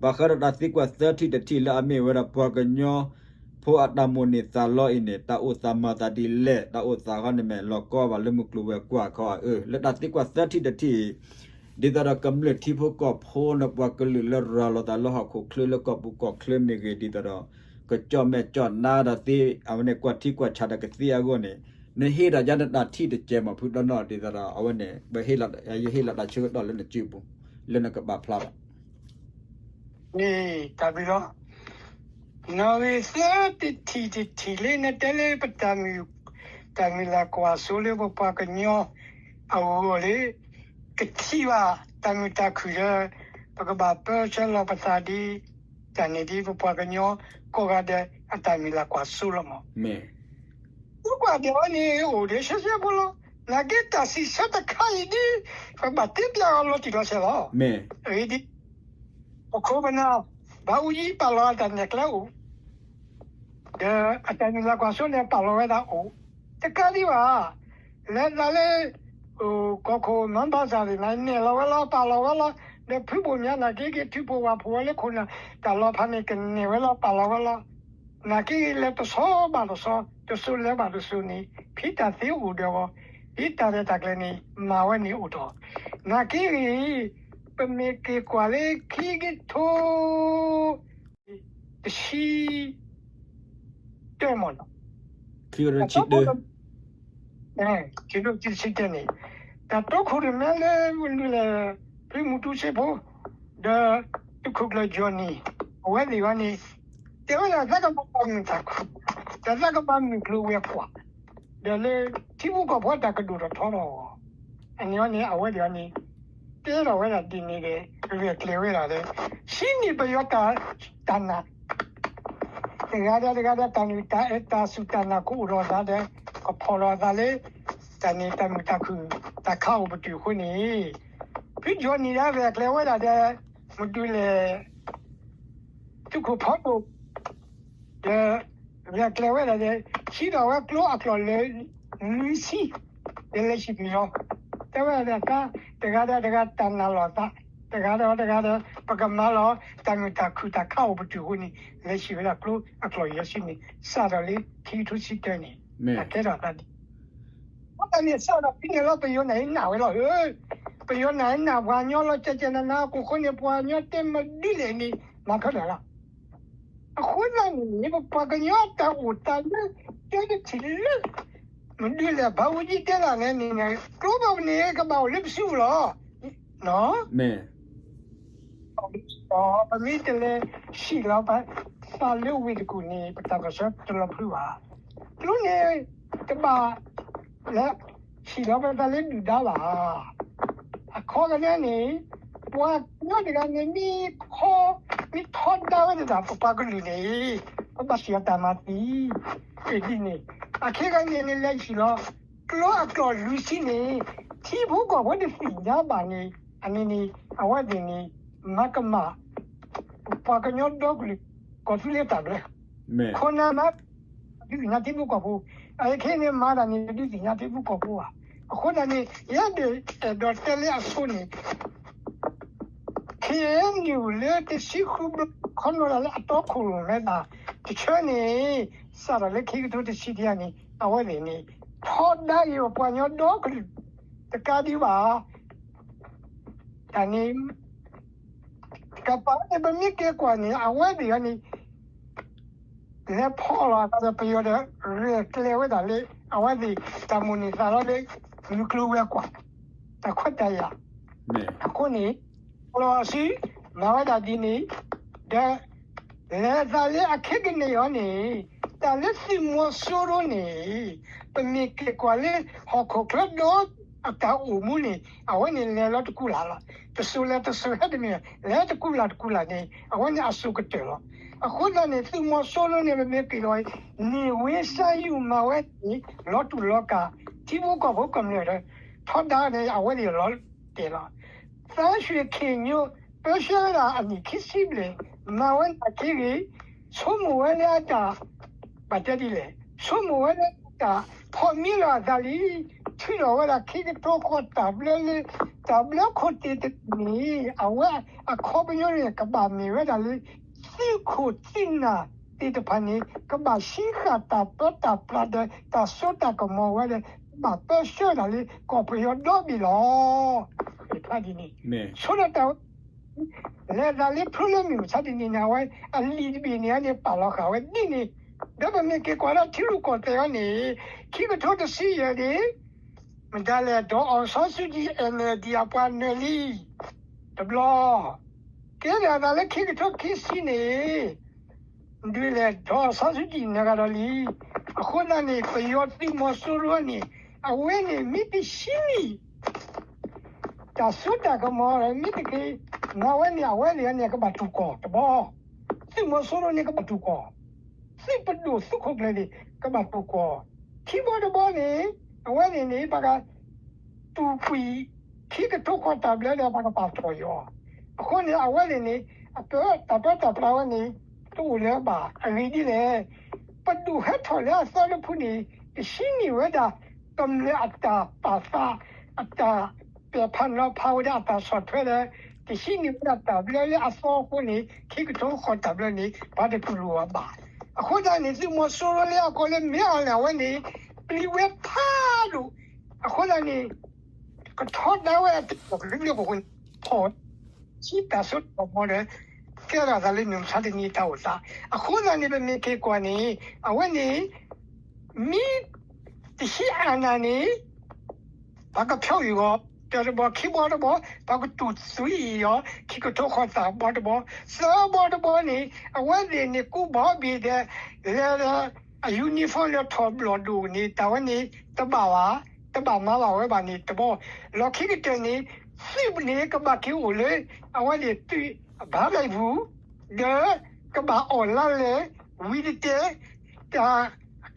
ဘၣ်ဃးဒီးတၢ်သံကွၢ်သၢထံၣ်တထံၣ်လၢအမ့ၢ်ဝဲဒၣ်ပှၤကညီ ဖိအတၢ်မိၣ်န့ၢ်သးလီအံၤန့ၣ် တၢ်အိၣ်သးမၤသးဒ်လဲၣ်, တၢ်အိၣ်သးခီန့ၣ်မ့ၢ်လီၤကီဘၣ်လၢမုၢ်ကျိၤဝဲၤကွာ်ခီဧါ. လၢတၢ်သံကွၢ်သၢထံၣ်တထံၣ်အံၤ ဒ်သိးဒီးကမျၢၢ်ထံဖိကီၢ်ဖိန့ၣ် ပှၤကလုာ်လၢရၤလီၤသးလၢဟီၣ်ခိၣ်ချၢလၢကီၢ်ပူၤကီၢ်ချၢမ့ၢ်ဂ့ၤ ဒ်သိးဒီး ကကၠီၣ်မဲာ်ကၠီၣ်နါဒီးသ့ အဝဲန့ၣ်ကွၢ်ထံကွၢ်ဆးဒီးကသ့အဂီၢ်န့ၣ် နဟ့ၣ်ဒီးယၤနတၢ်ထံၣ်တစဲးမး ဖုတီနီၢ် ဒ်သိးဒီး အဝဲန့ၣ် ပ ယဟ့ၣ်လီၤတၢ်ဆၢကတီၢ်လၢနစုပူၤ လၢနကပာ်ဖျါဘၣ် န့ၣ် တၢ်ဘျုးလီၤ. နီၣ်ဂံၢ်သၢတထံၣ်တထံၣ်လၢနတဲလၢပတၢ်မုာ် တၢ်မုၢ်လၢ်ကွၢ်စိလၢပပှၤကညီအဂီၢ်လၢ ကထံၣ်ဘၣ်တၢ်မုာ်တၢ်ခုၣ်လၢ ပကဘၣ်ပၢဆှၢလီၤပသးဒ် တၢ်န့ၣ်ဒ်ပပှၤကညီကိးဂၤဒဲးအတၢ်မုၢ်လၢ်ကွၢ်စိလီၤမး. သံကွၢ်ဒဲးဝဲန့ၣ် အိၣ်ဒံးဆှဲဆှဲဖိလီၤ. နာ်က့တၢ်စံးဆၢတခါအံၤဒ် ပဘၣ်တဲပျးအီၤလီၤတံၢ်လီၤဆဲးလီၤ. အဂ့ၢ်ဒ်အံၤ, ပခိၣ်ပနၢ် ဘၣ်အူကၠံပာ်လီၤအတၢ်နဲၣ်ကျဲအိၣ်, ဒီးအတၢ်နုာ်လီၤကွၢ်စိန့ၣ်ပာ်လီၤဝဲဒၣ်အိၣ်, တကးဒံးဘၣ် လဲၤသးလၢ ကီၢ်ခိၣ်မၤဘၣ်စၢ်န့ၣ် နဲၣ်လီၤဝဲလီၤ ပာ်လီၤဝဲလီၤ, ဒီးဖုဘိၣ်မၠါနာ်က့ဂ့ၤ ထုးဖှိၣ်ဝၣ်ဖှိၣ်ဝဲလၢခိၣ်နၢ်တၢ်လီၤဖးန့ၣ် ကနဲၣ်ဝဲလီၤ ပာ်လီၤဝဲလီၤ. နာ်က့ဂ့ၤ လဲၤတဆီဘၣ်တဆီ တစိၤလဲၤဘၣ်တစိၤန့ၣ် ဖံတၢ်သ့အိၣ်ဒီးအီၤ, ဒ်တၢ်ရဲၣ်တၢ်ကျဲၤန့ၣ် မၤဝဲန့ၣ်အိၣ်ထီၣ်, နာ်က့ဂ့ၤ ပမ့ၢ်က့ၤကွၢ်လၢခံကထိ တဆံ တၢမ့ၢ်နီၤ, ခံကထိတဆံတၢ, ခံကထိတဆံတၢန့ၣ် တၢ်တီခိၣ်ရိၣ်မဲလၢ မနုၤလဲၣ် ဖုမူတူစ့ဖိ ဒီးသုးခိၣ်ကျၢၢ်ကၠီၣ်နံၣ် အဝဲသ့ၣ်အံၤန့ၣ် တဲဝဲဒၣ်သးကဘၣ်မုာ်တၢ်ခူၣ်, ဒီးသးကဘၣ်မုာ်ကျိၤဝဲၤကွာ်, ဒီးလၢထံဖိကီၢ်ဖိတၢ်ကဒိၣ်ထီၣ်ထီထီၣ်အဂီၢ်, အန့ၣ်န့ၣ် အဝဲသ့ၣ်အံၤန့ၣ် တဲထီၣ်ဝဲဒၣ်ဒ်န့ၣ်ဒီး ရဲၣ်ကျဲၤဝဲဒၣ်ဒီး ဟံးန့ၢ်ပယီၤတၢ် တၢ်နာ် တဂၤဒီးတဂၤဒီး တၢ်နုၢ်တၢ်အဲၣ်တၢ်စူၢ်တၢ်နာ်ကအိၣ်ဒီးအသးဒီး ကဖီၣ်လီၤအသးလၢ တၢ်န့ၣ်တၢ်မုာ်တၢ်ခုၣ် တၢ်ခးအိၣ်ပတုာ်အဃိန့ၣ်, ဖုကၠီၣ်နံၣ်ဒၣ်ရဲၣ်ကျဲၤဝဲဒၣ်ဒီး မနုၤလဲၣ် သုးခိၣ်ဖီဒိၣ် ဒီး ရဲၣ်ကျဲၤဝဲဒၣ်ဒီး ဟံးထီၣ်ဝဲကျိအကျိာ်လၢ လွံၢ်ဆံ ဒီးလဲၤဟံးပယီၤ, တဲဝဲဒၣ်တၢ် တဂၤဒီးတဂၤတၢ်နာ်လီၤသး, တဂၤဒီးတဂၤဒီး ပကမၤလီၤ တၢ်မုာ်တၢ်ခုၣ်တၢ်ခးအိၣ်ပတုာ်အဃိန့ၣ် လဲၤဟံးဝဲဒၣ်ကျိအကျိာ်ယဲၢ်ဆံန့ၣ် စးထီၣ်လၢခံကထိတဆံတၢန့ၣ် တၢ်ကဲထီၣ်အသးဒ် အဃိသတးန့ၣ် စးထီၣ်ဖဲန့ၣ်လီၤ ပယီၤနာ်န့ၢ်ဝဲလီၤဧၢ, ပယီၤနာ်န့ၢ်ပှၤကညီလီၤ ကဲကဲနးနးအခိၣ်ဃိန့ၣ် ပှၤကညီတဲမဒုလဲၣ်န့ၣ် မၤခဲလၢာ်လီၤ. အဃိသတးန့ၣ် ပပှၤကညီတၢ်အိၣ်တၢ်လၢ တဲတထံၣ်လၢ မဒုလဲၣ် ဘၣ်အူကၠံတဲလၢ်န့ၣ်န့ၣ် ကျိဘၣ်ပန့ၣ် ကဘၣ်အိၣ်လၢပစုပူၤလီၤ. မ့ၢ် ပမ့ၢ်တလဲၤဟံးလီၤပသးလၢဝ့ၢ်တကူၣ်န့ၣ် ပတၢ်ပၢၢ်ဆၢတလီၤဖုးဘၣ်. ကျိန့ၣ် တဘၣ်လဲၤဟံးလီၤပသးလၢဒုၣ်ဒါဘၣ်. အခီကန့ၣ်န့ၣ် ပှၤကညီတဂၤန့ၣ် မ့ၢ်ထီ မ့ၢ်ထီဒါဝဲဒၣ်ပပှၤကလုာ်န့ၣ် ပဘၣ်ဟံးအီၤတၢ်မၤသံ ဒ်န့ၣ် အခဲကနံၣ်န့ၣ် လဲၤဟံးလီၤ ကျိအကျိာ်လွံၢ်ဆံန့ၣ် ထံဖိကီၢ်ဖိတသ့ၣ်ညါဘၣ်န့ၣ် အန့ၣ်န့ၣ် အဝဲသ့ၣ်န့ၣ် မၤကမၣ် ပပှၤကညီဒီကလုာ် ကီၢ်သူလ့ၤတၢ်ဘျၢ ခိၣ်နၢ်မၤ ဒုးသ့ၣ်ညါထံဖိကီၢ်ဖိ, အခဲအံၤန့ၣ်မၤတၢ်န့ၣ် တဒုးသ့ၣ်ညါထံဖိကီၢ်ဖိဘၣ်. အဃိသတးန့ၣ် ယအဲၣ်ဒိးအဲၣ်ဒိးတဲလၢအဆိန့ၣ် ခ့ၣ်အဲၣ်ယူၣ်လၢတဆံဃုဘျီ ခီနီၣ်တၢ်လၢအတီခိၣ်ရိၣ်မဲသးတဆၢန့ၣ် စးထီၣ်လၢခံကထိတဆံတၢန့ၣ် အဝဲသ့ၣ်န့ၣ် ထီဒါက့ၤပပှၤကညီဒီကလုာ် တကးဒံးဘၣ် တၢ်န့ၣ် ကပၤန့ၣ် ပမ့ၢ်က့ၤကွၢ်န့ၣ် အဝဲသ့ၣ်အံၤန့ၣ် လဲၤဖီၣ်လီၤအသးဒီးပယီၤဒီး ရဲၣ်ကျဲၤဝဲဒၣ်လၢ အဝဲသ့ၣ်တၢ်မိၣ်န့ၢ်သးလီလၢ မုၢ်ကျိၤဝဲၤကွာ် တၢ်ခွဲးတၢ်ယာ် အဃိန့ၣ် လီၤဆံ မၤဝဲဒၣ်ဒ်န့ၣ် ဒီး လဲၤသးလၢအခဲကနံၣ်အံၤန့ၣ် တၢ်လၢသုးမီၤစိရိၤန့ၣ် ပမ့ၢ်က့ၤကွၢ်လၢ ဟီၣ်ခိၣ်ချၢဒီးအတၢ်အိၣ်မူန့ၣ် အဝဲန့ၣ်လဲၤလီၤတကူလၢ်လီၤ. တစိၤလဲၤတစိၤဟဲတမ့ၢ် လဲၤတကူလၢ်တကူလၢ်န့ၣ် အဝဲန့ၣ်အစိၤကတၢၢ်လီၤ. အဃိသတးန့ၣ် သုးမီၤစိရိၤန့ၣ် ပမ့ၢ်က့ၤလီၤ န့ၢ်ဝ့စါယုၢ်မၤဝဲန့ၣ် လီၤတူာ်လီၤကာ် ထံဖိကီၢ်ဖိကမျၢၢ်ဒီး ထီဒါန့ၣ် အဝဲန့ၣ်လီၤတဲာ်လီၤ. သန်းရွှေခင်ညို ပၢဆှၢဝဲဒၣ်အနံၣ်ခံဆံဘျဲၣ် မၤဝဲနာ်က့ဂ့ၤ ဆိကမိၣ်ဝဲလၢအတၢ် ဘၣ်တဲဒ်လဲၣ် ဆိကမိၣ်ဝဲလၢအတၢ် ဖီၣ်မံလီၤအသးလံ ထုးထီၣ်ဝဲဒၣ်ခံကထိဃီတၢ်ဘျၢလၢ တၢ်ဘျၢခိၣ်သ့ၣ်တဖၣ်န့ၣ် အဝဲအခီပညီန့ၣ် ကဘၣ်မ့ၢ်ဝဲဒၣ်လၢ သုးခိၣ်သုးနၢ်သ့ၣ်တဖၣ်န့ၣ် ကဘၣ်ဟံးဃာ်တၢ်ပၢတၢ်ပြးဒီး တၢ်စိတၢ်ကမီၤဝဲဒီး ကဘၣ်ပၢဆှၢဒၣ်လၢကီၢ်ပယီၤဒီဘ့ၣ်လီၤ. ဖးဒ်န့ၣ် ဆိဒၣ်တၢ်ဝဲ လဲၤသးလၢဖျိလၢမုၢ်မဆါတနံၤန့ၣ် အဝဲအလံာ်တဘ့ၣ်န့ၣ်န့ၣ် ပာ်လီၤဃာ်ဝဲဒ်န့ၣ် ဒီးပမ့ၢ်က့ၤကွၢ်ဒီးထံရူၢ်ကီၢ်သဲးအံၤန့ၣ် ခံကထိတဆံယဲၢ်န့ၣ် မတၤလဲၣ် ဒေါ်အောင်ဆန်းစုကြည် NLD အပှၤနၢၤလံ တဘျီ ကဲထီၣ်သးလၢခံကထိခံဆံန့ၣ် မတၤလဲၣ် ဒေါ်အောင်ဆန်းစုကြည် နၢၤဂၤဒီးလံ. အဃိသတးန့ၣ် ပယီၤသုးမီၤစိရိၤန့ၣ် အဝဲန့ၣ်မ့ၢ်တဟံးန့ၢ် တၢ်စိတၢ်ကမီၤ မ့ၢ်တက့ၤ မၤဝဲန့ၣ် အဝဲန့ၣ်န့ၣ် ကဘၣ်တူၢ်ကီၢ်တဘျီ, သုးမီၤစိရိၤန့ၣ် ကဘၣ်တူၢ်ကီၢ်, သုးပဒိၣ်သုးခိၣ်ကျၢၢ်န့ၣ် ကဘၣ်တူၢ်ကီၢ်, ခံဘျီတဘျီန့ၣ် အဝဲန့ၣ်န့ၣ် ပက ပူၤကွံာ် ခံကထိဃိးတၢ်ဘျၢဒီး ပှၤကပာ်ဖျါယီၤ. အဃိန့ၣ် အဝဲန့ၣ်န့ၣ် အတၢ်ပၢတၢ်ပြးဝဲန့ၣ် တအိၣ်လၢၤဘၣ်. အဂ့ၢ်ဒ်လဲၣ်, ပဒိၣ်ဟဲထီၣ်လၢအသီတဖုန့ၣ် ကဟံးန့ၢ်ဝဲဒၣ် ကမျၢၢ်အတၢ်ပာ်သး အတၢ်ပဲာ်ဖးနီၤဖးဝဲဒၣ်အတၢ်ဆီၣ်ထွဲဒီး ကဟံးန့ၢ်ဝဲဒၣ်တၢ်ဘျၢလၢအသီအဃိန့ၣ် ခံကထိဃိးတၢ်ဘျၢန့ၣ် ပှၤတတူၢ်လိာ်အီၤဘၣ်. အဃိသတးန့ၣ် သုးမီၤစိရိၤလၢအကိးလၢ မင်းအောင်လှိုင် ဝဲန့ၣ် ပျံၤဝဲဖးဒိၣ်. အဃိသတးန့ၣ် ကထီဒါဝဲအတၢ်ကလုာ်ကလုာ်အဃိန့ၣ် ထီၣ်ဝဲ ဆံတၢ်စိတၢ်ကမီၤဒီး ကဲထီၣ်သးလၢမုၢ်မဆါတနံၤတၢ်အိၣ်သး. အဃိသတးန့ၣ် ပမ့ၢ်က့ၤကွၢ်န့ၣ် အဝဲန့ၣ် မ့ၢ်တဟံးအာဏာန့ၣ် ပှၤကဖျိအီၤ တဘီခံဘီတဘီ, ပှၤကတူၢ်သံအီၤ ခံကထိဃိးတၢ်ဘီတဘီ, သၢဘီတဘီန့ၣ် အဝဲသ့ၣ်န့ၣ် ကူဘီဘ့ၣ်ဒီး လဲၤဒီး အ uniform လၢထီၣ်ဘျီၣ်ဒိၣ်န့ၣ် တၢ်ဝဲန့ၣ် တဘၣ်ဘၣ်, တဘၣ်မၤဘၣ်ဝဲဘၣ်န့ၣ်တဘီ, လီၢ်ခံကတၢၢ်န့ၣ် သုးန့ၣ် ကဘၣ်က့ၤအိၣ်လၢ အဝဲန့ၣ်သုးအဘါလဲၣ်ပူၤ ဒီးကဘၣ်အီၣ်လါလဲၣ် ဝံၤတတဲာ် တၢ်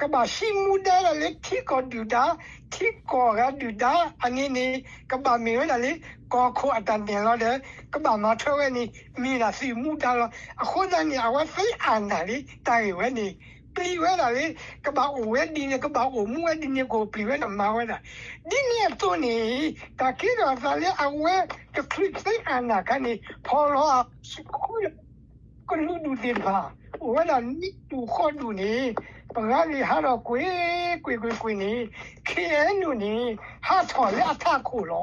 ကဘၣ်ဟံးမူဒါဒၣ်လၢထံကီၢ်ဒုၣ်ဒါ, ထံကီၢ်ဂၤဒုၣ်ဒါအန့ၣ်န့ၣ် ကဘၣ်မ့ၢ်ဝဲဒၣ်လၢ ကီၢ်ခိၣ်အတၢ်နဲၣ်လီၤဒီး ကဘၣ်မၤထွဲဝဲန့ၣ် မ့ၢ်ဒၣ်သုးမူဒါလီၤ. အဃိသတးန့ၣ် အဝဲသ့ၣ်အနၢ်လံ တၢ်ဂ့ၢ်ဝဲန့ၣ် ပျံၤဝဲဒၣ်လၢ ကဘၣ်အိၣ်ဝဲဒ်န့ၣ် ကဘၣ်အိၣ်မူဝဲဒ်န့ၣ် ကအိၣ်ပျံၤဝဲဒၣ်မၤဝဲဒၣ် ဒ်န့ၣ်အသိးန့ၣ် တၢ်ကဲထီၣ်အသးလၢအဝဲတချုးသ့ၣ်အနၢ်ခါန့ၣ် ဖီၣ်လီၤအစုဃု ကလုာ်ဒူၣ်သ့ၣ်တဖၣ် အိၣ်ဝဲဒၣ်နံၣ်ဒူၣ်ဃိးဒူၣ်န့ၣ် ပှၤဂၤန့ၣ်ဟးထီၣ်ကွ့ၢ်ကွ့ၢ်ကွ့ၢ်ကွ့ၢ်န့ၣ် ခ့ၣ်အဲၣ်ယူၣ်န့ၣ် ဟးထီၣ်လၢအထးခိၣ်လီ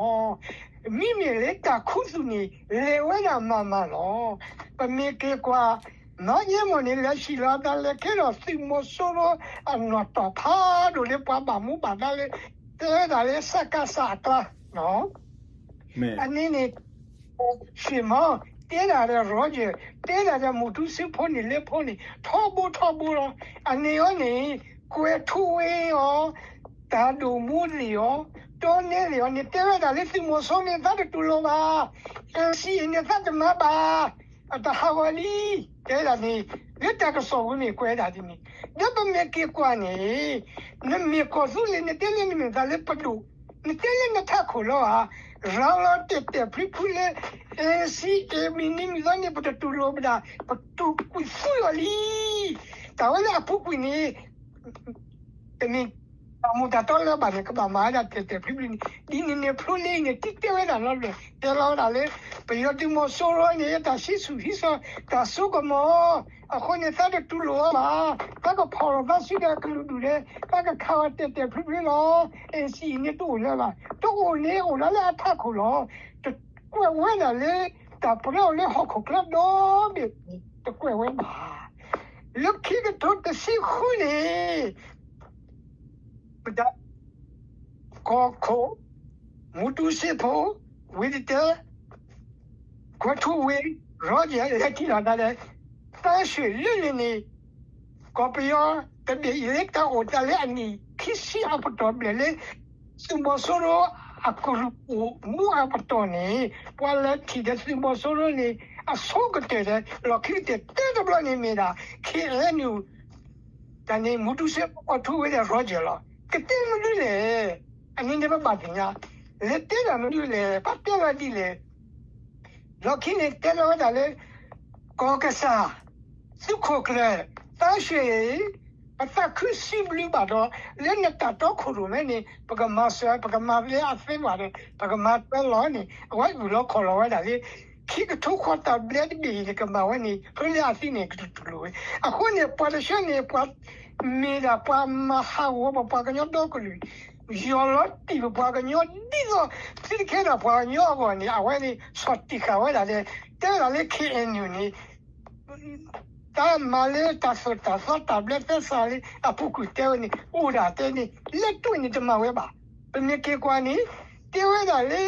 ၤ. မ့မ့ၢ်လၢတၢ်ခူသူၣ်န့ၣ် လဲၤဝဲဒၣ်မၤမၤလီၤ. ပမ့ၢ်က့ၤကွၢ် မၤယဲမီၢ်န့ၣ် လဲၤဆံးလီၤအသးလဲၤကဲထီၣ်သုးမီၤစိရိၤအနီၢ်တီၢ်ဖးဒိၣ်လၢပှၤဘၣ်မူဘၣ်ဒါလၢ တဲဝဲဒၣ်လၢ စကစ အကျါ အန့ၣ်န့ၣ် ရွှေမောင် တဲဒၣ်ဒီး Roger တဲဒၣ်ဒီး မူတူစ့ဖိန့ၣ် လၢဖိန့ၣ် ထီဘိထီဘိလီၤ. အန့ၣ်အီၤန့ၣ် ကွဲၤထူဝ့ၤအီၤ တၢ်ဒိၣ်မူလံၤအီၤ တီနဲလံၤအီၤန့ၣ် တဲဝဲဒၣ်လၢသုးမီၤစိရိၤန့ၣ် သးတတူၢ်လိာ်ဘၣ် NCA န့ၣ် သးတမၤဘၣ် အတဟးဂီၤလံ တဲဒၣ်န့ၣ် လၢတၢ်ကစီၣ်ပူၤန့ၣ် ကွဲးဒၣ်ဒ်န့ၣ် ဒီးပမ့ၢ်က့ၤကွၢ်န့ၣ် နမ့ၢ်ကီၢ်သူလ့ၤ နတဲလၢနမ့ၢ်သးလၢပဒိၣ် နတဲလၢနထးခိၣ်လီၤဧါ ရၤလီၤတဲာ်တဲာ်ဖျုဖျုလၢ NCA မုၢ်နံၤမုၢ်သီန့ၣ် ပတတူၢ်လိာ်ဘၣ်ဒၣ် ပတူၢ်ကွံာ်သူလီၤလံ တၢ်ဝဲလၢအပူၤကွံာ်န့ၣ် တမ့ၢ်တၢ်မူတၢ်တီလၢအဘၣ်န့ၣ် ကဘၣ်မၤဝဲဒၣ်တဲာ်တဲာ်ဖျုဖျုန့ၣ် ဒ်န့ၣ်န့ၣ် ဖျိလံန့ၣ် တံၤတဲဝဲဒၣ်နီတဘျီ တဲလီၤဝဲဒၣ်လၢ ပယီၤသုးမီၤစိရိၤန့ၣ် တၢ်ဆံးဆူၣ်ဆံးဆၢ တၢ်စိကမီၤ အဃိန့ၣ် သးတတူၢ်လိာ်အီၤဘၣ် သးကဖီၣ်လီၤသးစုဒီးကလုာ်ဒူၣ်ဒီး သးကခးအီၤတဲာ်တဲာ်ဖျုဖျုလီၤ NCA န့ၣ်တအိၣ်လၢၤဘၣ် တအိၣ်န့ၣ်အိၣ်ဒၣ်လၢအထးခိၣ်လီၤ တကွဲးဝဲဒၣ်လၢ တၢ်ပျဲအီၤလၢဟီၣ်ခိၣ်ချၢဒီဘ့ၣ်န့ၣ် တကွဲးဝဲဘၣ် လၢခံကထိတဆံဃုန့ၣ် ပဒၣ် ကီၢ်ခိၣ် မူတူစ့ဖိ ဝံၤတတဲ ကွဲၤထူဝ့ၤ Roger လဲၤထံၣ်လီၤသးဒီး သန်းရွှေလၢန့ၣ်န့ၣ် ကီၢ်ပယီၤတဘ့ၣ်အံၤလၢတၢ်အိၣ်သးလၢအနံၣ်ခံဆံအပတီၢ်ဘျဲၣ်လၢ သုးမီၤစိရိၤအကရူၢ်အိၣ်မူအပတီၢ်န့ၣ် ပှၤလဲၤထံၣ်ဒီးသုးမီၤစိရိၤန့ၣ် အဆိကတၢၢ်ဒီး လီၢ်ခံကတၢၢ်တဲတဘျီန့ၣ်မ့ၢ်ဒၣ် ခ့ၣ်အဲၣ်ယူၣ် တၢ်န့ၣ် မူတူစ့ဖိ ကီၢ်ထူဝ့ၤဒီး Roger လီၤ. ကတဲမနုၤလဲၣ်. အန့ၣ်န့ၣ်ပဘၣ်သ့ၣ်ညါ လဲၤတဲတၢ်မနုၤလဲၣ်. ပတဲလီၤဒ်လဲၣ်. လီၢ်ခံန့ၣ်တဲလီၤဝဲဒၣ်လၢ ကီၢ်ကစၢ် သုးခိၣ်ကျၢၢ် သန်းရွှေ ပသးခုစံးဘျုးဘၣ်ဒီး လၢနတၢ်တီခိၣ်ရိၣ်မဲန့ၣ် ပကမၤစၢၤ ပကမၤလၢအသ့ဝဲဒီး ပကမၤထွဲလီၤန့ၣ် အဝဲအုၣ်လီၤခီၣ်လီၤဝဲဒၣ်လၢ ခံကထိဃိးတၢ်ဘျဲတဘ့ၣ်အံၤန့ၣ် ကမၤဝဲန့ၣ် ဖဲလၢအသံန့ၣ် ကတတူၢ်လိာ်ဝဲ. အဃိန့ၣ် ပှၤတဆၢန့ၣ် ပှၤ မ့ၢ်ဒၣ်ပှၤမၤဟးဂီၤပပှၤကညီဒီကလုာ် ယီၢ်လီၤတံၢ်ပပှၤကညီ ဒ်သိးသုတကဲထီၣ်ပှၤကညီအဂီၢ်န့ၣ် အဝဲန့ၣ် ဆီၣ်တံၢ်ဃာ်ဝဲဒၣ်လၢ တဲဝဲဒၣ်လၢ ခ့ၣ်အဲၣ်ယူၣ်န့ၣ် တၢ်မၤလၢတၢ်သိၣ်တၢ်သီတၢ်ဘျၢသဲစးလၢ အပူၤကွံာ်တဲဝဲန့ၣ် အိၣ်ဒၣ်တဲန့ၣ် လၢတွံၢ်န့ၣ်တမၤဝဲဘၣ်. ပမ့ၢ်က့ၤကွၢ်န့ၣ် တဲဝဲဒၣ်လၢ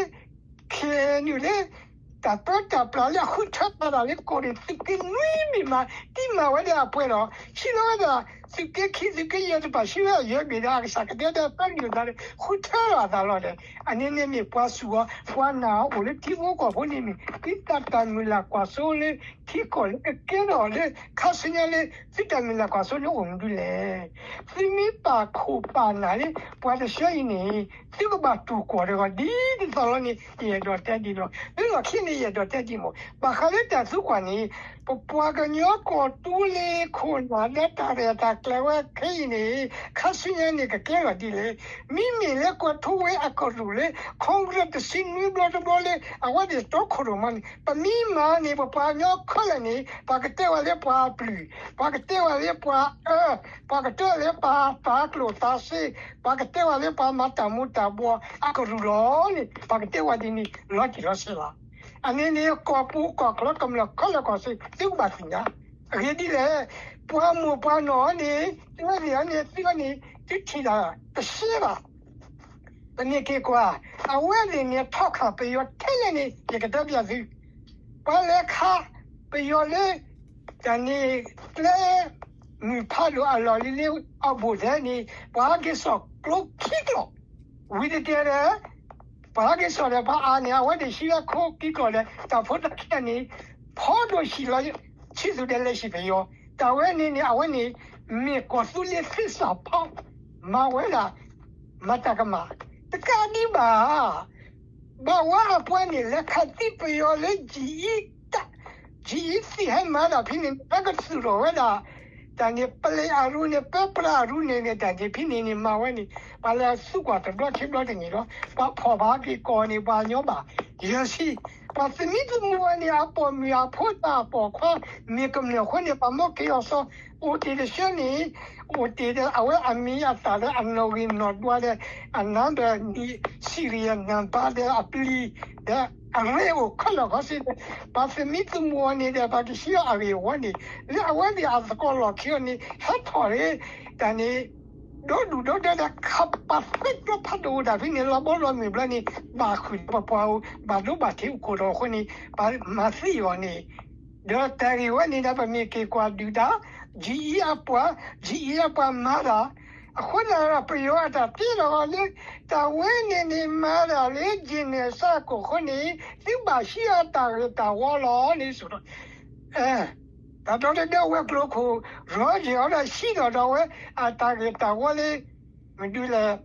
ခ့ၣ်အဲၣ်ယူၣ်လၢ တၢ်ပၢတၢ်ပြးလၢအဃုထၢသးဒၣ်လၢ ကီၢ်ရ့ၣ်သုးက့နွံဘ့ၣ်မး တံၢ်မၤဝဲဒၣ်အပှဲၤဒီး ဟံးလီၤဝဲဒၣ် သုးက့ခံ သုးက့ယဲၢ်တဖၣ် ဟံးဝဲအယၢဘ့ၣ်ဒီး အကစၢ်ကဒဲဒီး သၢနံၣ်အသးဒီး ဃုထၢလီၤအသးလီၤဒီး အန့ၣ်န့ၣ်မ့ၢ်ပှၤစူၢ်အီၤ ပှၤနာ်အီၤအိၣ်လၢထံဖိကီၢ်ဖိန့ၣ်မ့ၢ် သုတၢ်မုၢ်လၢ်ကွၢ်စိလၢ ထံကီၢ်လၢကကဲထီၣ်လၢ ခါဆူညါလၢ သုတၢ်မုၢ်လၢ်ကွၢ်စိန့ၣ်အိၣ်မနုၤလဲၣ်. သုမ့ၢ်ပာ်ခိၣ်ပာ်နၢ်လၢ ပှၤတဆှၢအံၤန့ၣ် သုကဘၣ်တူၢ်ကွီၢ်တဂီၤ ဒ်သိးသိးလီၤန့ၣ် ယအဲၣ်ဒိးတဲဒ်န့ၣ်လီၤ. လၢလီၢ်ခံန့ၣ် ယအဲၣ်ဒိးတဲဒ်မ့ၢ် ဘၣ်ဃးလၢတၢ်သံကွၢ်န့ၣ် ပပှၤကညီကီၢ်သူလ့ၤခိၣ်နၢ်လၢတၢ်ရဲၣ်တၢ်ကျဲၤဝဲခဲအံၤန့ၣ် ခါဆူညါန့ၣ်ကကဲထီၣ်ဒ်လဲၣ်. မ့မ့ၢ်လၢကွဲၤထူဝ့အကရူၢ်လၢ Congress တဆံနွံဘျီတဘျီလၢ အဝဲသ့ၣ်တီခိၣ်ရိၣ်မဲန့ၣ် ပမ့ၢ်မၤန့ၣ် ပပှၤကညီခဲလၢာ်န့ၣ် ပှၤကတဲဝဲလၢပှၤပျုၢ်, ပှၤကတဲဝဲလၢပှၤအၢ, ပှၤကတဲဝဲလၢပှၤသးကျိၣ်သးစ့, ပှၤကတဲဝဲလၢပှၤမၤတၢ်မူၤတၢ်ဘှီးအကရူၢ်လီၤန့ၣ် ပှၤကတဲဝဲဒ်န့ၣ် လီၤတံၢ်လီၤဆဲးလီၤ. အန့ၣ်န့ၣ် ကီၢ်ပူၤကီၢ်ချၢကမျၢၢ်ခဲလၢာ်ကီၢ်စ့ၢ် သုကဘၣ်သ့ၣ်ညါ အဂ့ၢ်ဒ်လဲၣ်, ပှၤမိၢ်ပှၤနီၢ်န့ၣ် သုဝဲသ့ၣ်အန့ၣ် သုဝဲန့ၣ် သုထံၣ်တၢ်တရှဲဘၣ်. ပမ့ၢ်က့ၤကွၢ် အဝဲသ့ၣ်န့ၣ် ထီၣ်ခၣ်ပယီၤထဲလဲၣ်န့ၣ် ယကတဲပျးသု, ပှၤလဲၤခးပယီၤလၢ တၢ်န့ၣ် ကျဲမုၢ်ဖးဒိၣ်အလီၢ်လံၤလၢအဘူးဒဲးန့ၣ် ပှၤဟဲက့ၤစိာ်ကျိခံကျိာ် ဝံၤတက့ၢ်ဒီး ပှၤဟဲက့ၤစိာ်ဒီးပှၤအါန့ၣ် အဝဲသ့ၣ်ဟံးဝဲခိခံကျိာ်ဒီး တၢ်ဖိတၢ်လံၤန့ၣ် ဖီဒိၣ်ဟံၣ်လီၤ ဆံသူးဒီးလဲၤဟံၣ်ပယီၤ, တၢ်ဝဲန့ၣ်န့ၣ် အဝဲန့ၣ် မ့ၢ်ကီၢ်သူလ့ၤသ့ၣ်စၢ်ဖီ မၤဝဲဒၣ် မၤတၢ်ကမၣ် တကးဒံးဘၣ် ဘၣ်ဝဲအပှၤန့ၣ် လဲၤခးသံပယီၤလၢ GE တၢ် GE သ့ၣ်ဟဲမၤတၢ်ဖဲန့ၣ် ဟဲကသူၣ်ထီၣ်ဝဲဒၣ် တၢ်န့ၣ် ပလဲၤအရူန့ၣ် ပၢပြးအရူန့ၣ်န့ၣ် တၢ်န့ၣ်ဖဲန့ၣ်န့ၣ် မၤဝဲန့ၣ် ပှၤလဲၤသူၣ်ကွၢ်တဘျီခံဘျီတန့ၢ်လီၤ. ပှၤဖီၣ်ဘၣ်က့ၤကီၢ်န့ၣ် ပှၤကညီဘၣ်ယဲၢ်ဆံ, ပှၤသမံသမိးဝဲန့ၣ် အပိာ်မုၣ်အဖိတၢ်ပိာ်ခွါ မ့ၢ်ကမျၢၢ်အဃိန့ၣ် ပှၤမိၢ်က့ၤအီၤစီၤ အိၣ်တ့ၢ်တဆၢန့ၣ် အိၣ်တ့ၢ်ဒီး အဝဲအမံၤအသၣ်ဒီး အနီၣ်ဂံၢ်နီၣ်ဒွးဒီး အနါဒီး Syria နၢ်ဘါဒီးအပျံၤ ဒီးအရ့အိၣ်ခဲလၢာ်ခဲဆ့ဒီး ပှၤသမံသမိးအီၤန့ၣ်ဒီး ပှၤကဟံးအီၤအဂ့ၢ်အဝီန့ၣ် လၢအဝဲသ့ၣ်အသကိးလီၢ်ခံအီၤန့ၣ် ဟဲထီၣ်လၢ တၢ်န့ၣ် ဒီဒူၣ်ဒီဒၢဒီး ခးပာ်သ့ကျိဖးဒိၣ်ဝဲဒၣ်ဖဲန့ၣ် လီၤဘီလီၤမုၢ်ဘျီန့ၣ် ဘၣ်ဃုာ်ဒီးပပှၤဧိၤ ဘၣ်ဒိဘၣ်ထံးအိၣ်ခိးဒီးအဃိန့ၣ် ပှၤမၤသံအီၤန့ၣ် ဒီးတၢ်ဂ့ၢ်ဝဲန့ၣ်ဒီး ပမ့ၢ်က့ၤကွၢ်ဒုၣ်ဒါ GE အပှၤ GE အပှၤမၤတၢ် အဃိသတးဒီး ပယီၤအတၢ်တ့လီၤအီၤလၢ တၢ်ဝဲန့ၣ်န့ၣ် မၤတၢ်လၢ genocide အခိၣ်ဃိန့ၣ် သုဘၣ်ဟံးအတၢ်ဂ့ၢ်တၢ်ဝီလီၤန့ၣ် ဆိၣ်ဒီး တၢ်ဒီတဒၢဝဲၤကျိၤခိၣ် Roger အီၤဒီးဟံးထီၣ်ဒီးဝဲ အတၢ်ဂ့ၢ်တၢ်ဝီလၢ မနုၤလဲၣ်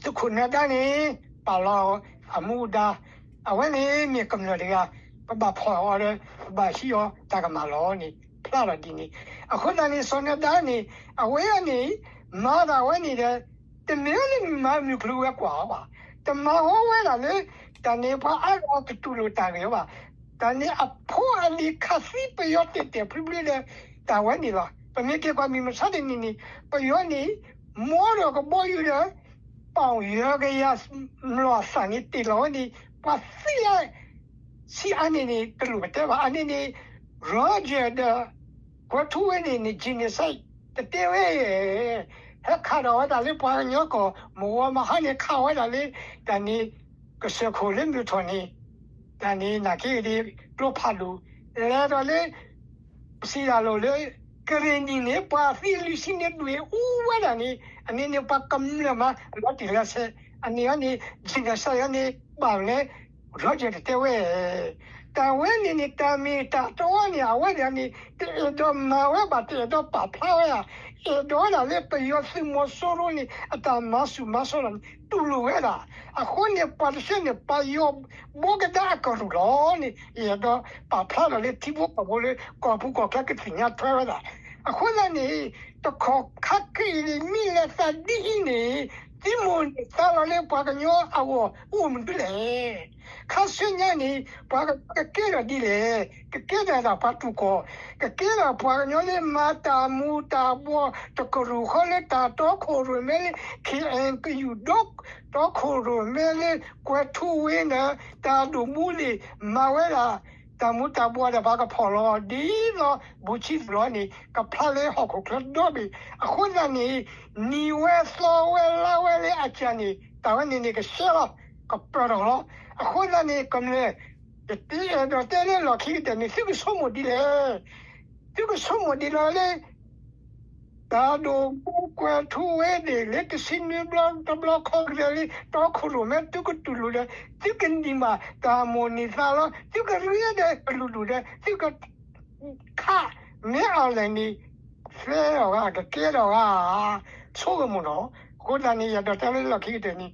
သုးခိၣ်နၢၤဒါန့ၣ် ပာ်လီၤအမူဒါ အဝဲန့ၣ်မ့ၢ်ကမျၢၢ်တဂၤ ပဘၣ်ဖီၣ်အီၤဒီး ပဘၣ်ဟံးအီၤတၢ်ကမၣ်လီၤန့ၣ် ဖျါထီၣ်ဒ်န့ၣ် အဃိသတးန့ၣ် စီၤနၢၤဒါန့ၣ် အဝဲန့ၣ် မၤတၢ်ဝဲန့ၣ်ဒီး တမ့ၢ်လၢမၤမုၢ်ကျိၤဝဲၤကွာ်အီၤဘၣ်, တမၤဝဲဒၣ်လၢ တၢ်န့ၣ်ပှၤအါဂၤကတူၢ်လိာ်တၢ်ဂ့ၢ်အီၤဘၣ်, တၢ်န့ၣ်အဖိအလံၤခးသံပယီၤတဲာ်တဲာ်ဖျုဖျုဒီး တၢ်ဝဲန့ၣ်လီၤ. ပမ့ၢ်က့ၤကွၢ်မုၢ်မဆါတနံၤန့ၣ် ပယီၤန့ၣ် မီဒီးကဘီယူၤဒီး ပီၣ်ယၢၤကယၤ မျိာ်အသၣ်န့ၣ်တ့ၢ်လီၤဝဲန့ၣ် ပှၤသံလၢ ဆံးအါန့ၣ်န့ၣ် တလိၣ်ပတဲဘၣ်. အန့ၣ်န့ၣ် Roger ဒီး ကွဲၤထူဝ့န့ၣ်န့ၣ် genocide တတဲဝဲ ဟဲခးဒီးဝဲဒၣ်လၢပှၤကညီကီၢ် မဝီမဟါန့ၣ် ခးဝဲဒၣ်လၢ တၢ်န့ၣ် ကစၢၢ်ခိၣ်လၢမုၢ်ထီၣ်န့ၣ် တၢ်န့ၣ် နာ်က့ဒီး ကျိဖးဒိၣ် လဲၤဒီးလၢ စံးဒၣ်လိာ်လၢ ကရ့ၣ်နံၣ်န့ၣ် ပှၤသံလွံၢ်ဆံန့ၣ် ဒွဲၣ်အူဝဲဒၣ်န့ၣ် အန့ၣ်န့ၣ် ပှၤကမျၢၢ်မၤ လီၤတံၢ်လီၤဆဲး အန့ၣ်အန့ၣ် genocide အန့ၣ် ဘၣ်လဲၣ် Roger တတဲဝဲ တၢ်ဝဲန့ၣ်န့ၣ် တၢ်မ့ၢ်တၢ်တီန့ၣ် အဝဲဒၣ်န့ၣ် တအဲၣ်ဒိးမၤဝဲဘၣ် တအဲၣ်ဒိးပာ်ဖျါဝဲဒၣ် အဲၣ်ဒိးဝဲဒၣ်လၢပယီၤသုးမီၤစိရိၤန့ၣ် အတၢ်မၤဆူၣ်မၤစိးလီၤန့ၣ် တူၢ်လိာ်ဝဲဒၣ်. အဃိန့ၣ် ပှၤတဆၢန့ၣ် ပယီၤဘီကဒါအကရူၢ်လီၤန့ၣ် ယအဲၣ်ဒိးပာ်ဖျါထီၣ်လၢထံဖိကီၢ်ဖိလၢ ကီၢ်ပူၤကီၢ်ချၢကသ့ၣ်ညါထွဲဝဲဒၣ်. အဃိသတးန့ၣ် တခီခါက့ၤန့ၣ် မ့ၢ်လဲၤသးဒ်အံၤန့ၣ် သုမိၢ်န့ၣ်သးလီၤလၢပှၤကညီအဂီၢ် အိၣ်မနုၤလဲၣ်. ခါဆူညါန့ၣ် ပှၤကကဲထီၣ်ဒ်လဲၣ်, ကကဲထီၣ်ဒၣ်ပှၤတူၢ်ကီၢ်, ကကဲထီၣ်ပှၤကညီလၢမၤတၢ်မူၤတၢ်ဘှီး တကရူၢ်ဃီလၢတၢ်တီခိၣ်ရိၣ်မဲလၢ ခ့ၣ်အဲၣ်ကယူၣ်ဒီး တီခိၣ်ရိၣ်မဲလၢ ကွဲၤထူဝ့န့ၣ် တၢ်ဒိၣ်မူလံာ် မၤဝဲဒၣ် တၢ်မူၤတၢ်ဘှီးဒီး ပှၤကဖီၣ်လီၤ ဒ်သိးဘူးဆံသူၣ်လီၤန့ၣ် ကဖျါလၢဟီၣ်ခိၣ်ချၢဒီဘ့ၣ်. အဃိသတးန့ၣ် နံၤဝဲသီဝဲလါဝဲလၢအကၢ်န့ၣ် တၢ်ဝဲန့ၣ်န့ၣ် ကဆှဲလီၤ ကပၢၢ်ထီၣ်လီၤ. အဃိသတးန့ၣ် ကမျၢၢ် ယတဲအဲၣ်ဒိးတဲလၢလီၢ်ခံကတၢၢ်န့ၣ် သုကဆိကမိၣ်ဒ်လဲၣ်. သုကဆိကမိၣ်ဒ်လဲၣ်လၢ တၢ်ဒိၣ်ပူၤကွဲၤထူဝဲန့ၣ် လၢတဆံနွံဘျီတဘျီခီကတၢၢ်လံ တီခိၣ်ရိၣ်မဲသုကတူၢ်လိာ်ဒီး သုကနံၤမးတၢ်မိၣ်န့ၢ်သးလီ သုကရ့ဒီးကလုာ်ဒူၣ်ဒီး သုက ခး မ့ၢ်အီၤလဲၣ်န့ၣ် သဲဒီးဂၤ ကကဲဒီးဂၤ ဆိကမိၣ်နီၤ. အဃိသတးန့ၣ် ယအဲၣ်ဒိးတဲလၢလီၢ်ခံကတၢၢ်န့ၣ်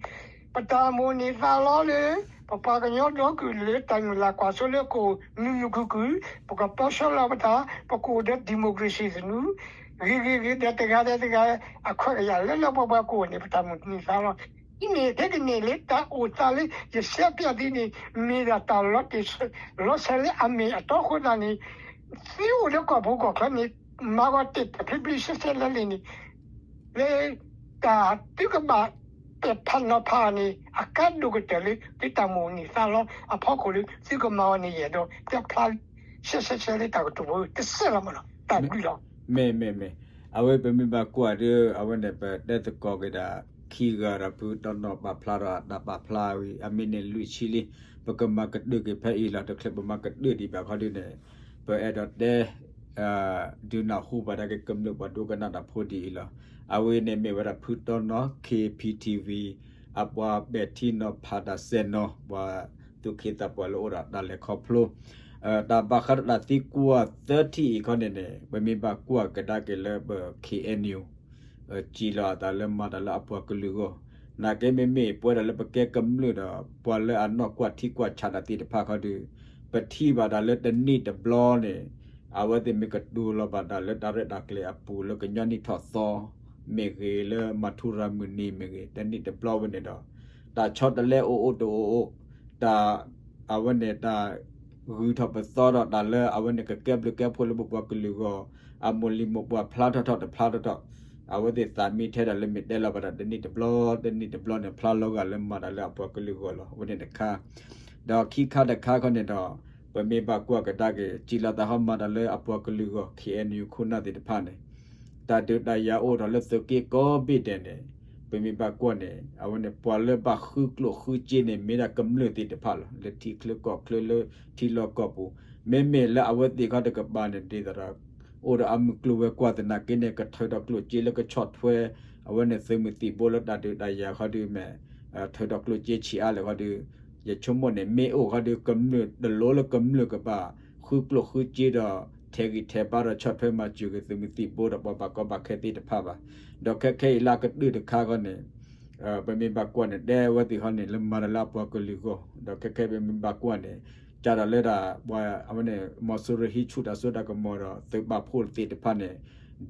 ပတၢ်မိၣ်န့ၢ်သးလီလၢ ပပှၤကညီဒီကလုာ်လၢတၢ်မုၢ်လၢ်ကွၢ်စိလၢကအိၣ်မုာ်မုာ်ခုၣ်ခုၣ် ပကပၢဆှၢလီၤပတၢ် ပကအိၣ်ဒီး democracy သနူ ဂ့ၤဂ့ၤဂ့ၤဒီးတဂၤဒီးတဂၤ အခွဲးကယာ်လၢလၢပှဲၤပှဲၤကအိၣ်န့ၣ် ပတၢ်မိၣ်န့ၢ်သးလီ ဒ်န့ၣ်ခဲကနံၣ်လၢတၢ်အိၣ်သးလၢယဆဲးပၠးသုန့ၣ် မ့ၢ်ဒၣ်တၢ်လီၤတံၢ် လီၤဆဲးလၢအမ့ၢ်အတီအဃိသတးန့ၣ် သုအိၣ်လၢကီၢ်ပူၤကီၢ်ချၢန့ၣ် မၤဂီၤတ့ၢ်တၢ်ဖျ့ဖျ့ဆဲးဆဲးလဲၣ်လဲၣ်န့ၣ် လၢ တၢ်သုကဘၣ်ပဲာ်ဖးနီၤဖးအီၤန့ၣ် အကါဒိၣ်ကတၢၢ်လၢ သုတၢ်မိၣ်န့ၢ်သးလီအဖီခိၣ်လၢ သုကမၤအီၤန့ၣ် ယအဲၣ်ဒိးတဲဖျါ ဆဲးဆဲးဆဲးလၢတၢ်ကတိၤဖိတစဲးလီၤမးနီၤ တၢ်ဘျုးလီၤ. မ့ၢ် မ့ၢ် မ့ၢ် အဝဲပမ့ၢ်ဘၣ်ကွၢ်ဒီး အဝဲန့ၣ် ပတဲသကိးက့ၤဒၣ် ခံဂၤဒီးဖုတီနီၢ်ပာ်ဖျါဒီးအတၢ်ပာ်ဖျါဝံၤ အမံးနံးလွံၢ်ဆံလံ ပကမၤကတၢၢ်က့ၤဖဲအံၤလီၤ တချုးပမၤကတၢၢ်ဒံးဘၣ်ခီဒုန့ၣ် ပအဲၣ်ဒိးတဲ ဒုးနၢ်ဟူဘၣ်ဒၣ်က့ၤကမျၢၢ်ပှၤဒိကနၣ်တၢ်ဖိဒ်အံၤလီၤ. အဝဲန့ၣ်မ့ၢ်ဝဲဒၣ်ဖုတီနီၢ် K P T V အပှၤပဲာ်ထံနီၤဖးတၢ်စဲးနီၤ ပှၤသူၣ်က့သးပှၢ်လၢအိၣ်ဒီးတၢ်လဲၤခီဖျိ တၢ်ဘၣ်ဃးဒီးတၢ်သံကွၢ်သၢထံၣ်အံၤခီန့ၣ်န့ၣ် ပမ့ၢ်ဘၣ်ကွၢ်ကဒါက့ၤလၢပ K N U စံးလီၤအသးလၢမၤတၢ်လၢအပှၤကလုာ်အဂီၢ် နာ်က့မ့မ့ၢ်ပဝဲဒၣ်လၢပကဲကမျၢၢ်ဒီး ပှၤလၢအနီၢ်ကွၢ်ထံကွၢ်ဆးတၢ်သ့ၣ်တဖၣ်ခီဒု ပထံၣ်ဘၣ်တၢ်လၢတနံၣ်တဘျီန့ၣ် အဝဲသ့ၣ်မ့ၢ်ကတိၤလီၤဘၣ်တၢ်လၢတၢ်ရဲၣ်တၢ်ကျဲၤအပူၤလၢကညီနံၣ်ထီၣ်သီ မ့ၢ်ဂ့ၤ လၢမၤထူရၤမုၢ်နံၤမ့ၢ်ဂ့ၤ တနံၣ်တဘျီဝဲန့ၣ်ဒီး တၢ်ဆီတလဲအိၣ်အိၣ်တအိၣ်အိၣ် တၢ် အဝဲန့ၣ်တၢ် ဂုၤထီၣ်ပသီထီၣ်တၢ်လၢအဝဲန့ၣ်ကကဲဘျုးကဲဖှိၣ်လၢပပှၤကလုာ်အဂီၢ် အမိၢ်လံၤမိၢ်ပှၢ်ဖျါထီၣ်ထီၣ်တဖျါထီၣ်ထီၣ် အဝဲသ့ၣ်သးမံထဲဒၣ်လၢမ့ၢ်တဲလီၤဘၣ်တၢ်တနံၣ်တဘျီ တနံၣ်တဘျီန့ၣ် ဖျါလီၤဂာ်လၢမၤတၢ်လၢအပှၤကလုာ်အဂီၢ်လီၤ အဝဲန့ၣ်တခါ ဒီးခံခါတခါခီန့ၣ်ဒီး ပမ့ၢ်ဘၣ်ကွၢ်ကဒါက့ၤ စံးလီၤသးဟီမၤတၢ်လၢအပှၤကလုာ်အဂီၢ် K N U ခိၣ်နၢ်သ့ၣ်တဖၣ်န့ၣ် တၢ်ဒုးတၢ်ယၤအိၣ်ထီၣ်လၢသုးက့ကိးဘ့ၣ်ဒဲးန့ၣ် ပမ့ၢ်ဘၣ်ကွၢ်န့ၣ် အဝဲန့ၣ်ပှၤလၢဘၣ်ဃုကျိၣ်ဃုစ့န့ၣ် မ့ၢ်ဒၣ်ကမျၢၢ်သ့ၣ်တဖၣ်လီၤ လၢထံချၢကီၢ်ချၢလၢထံလီၢ်ကီၢ်ပူၤ မ့မ့ၢ်လၢအဝဲသ့ၣ်ခီတကပၤန့ၣ် ဒ်သိးဒီး အိၣ်ဒီးအမုၢ်ကျိၤဝဲၤကွာ်သနာ်က့န့ၣ် ကထုးထီၣ်ကျိၣ်စ့လၢကဆီၣ်ထွဲ အဝဲန့ၣ်သုးမုၢ်သံၣ်ဘိလၢတၢ်ဒုးတၢ်ယၤခီဒုးမ့ၢ် ထုးထီၣ်ကျိၣ်စ့ဆံးအါလဲၣ်ခီဒုး ယဆိကမိၣ်န့ၣ် မ့ၢ်အိၣ်ခီဒုး ကမျၢၢ်တလိၤလၢကမျၢၢ်ကဘၣ် ဃုကျိၣ်ဃုစ့ဒီး ထဲးဂံၢ်ထဲးဘါဒီးဆီၣ်ထွဲမၤစၢၤက့ၤသုးမုၢ်သံၣ်ဘိဒီးပှၤဘၣ်ကီဘၣ်ခဲသ့ၣ်တဖၣ်ဘၣ်. ဒီးခဲခဲအံၤလၢအကတၢၢ်တခါခီန့ၣ် ပမ့ၢ်ဘၣ်ကွၢ်န့ၣ် တဲဝဲသ့ၣ်ခီန့ၣ် လၢမၤတၢ်လၢအပှၤကလုာ်အဂီၢ် ဒီးခဲခဲပမ့ၢ်ဘၣ်ကွၢ်န့ၣ် ကဒီးလၢဒၣ် ပှၤအဝဲန့ၣ် မီၤစိရိၤဟံးဆူၣ်တၢ်စိတၢ်ကမီၤဒီး သုးပာ်ဖှိၣ်သ့ၣ်တဖၣ်န့ၣ်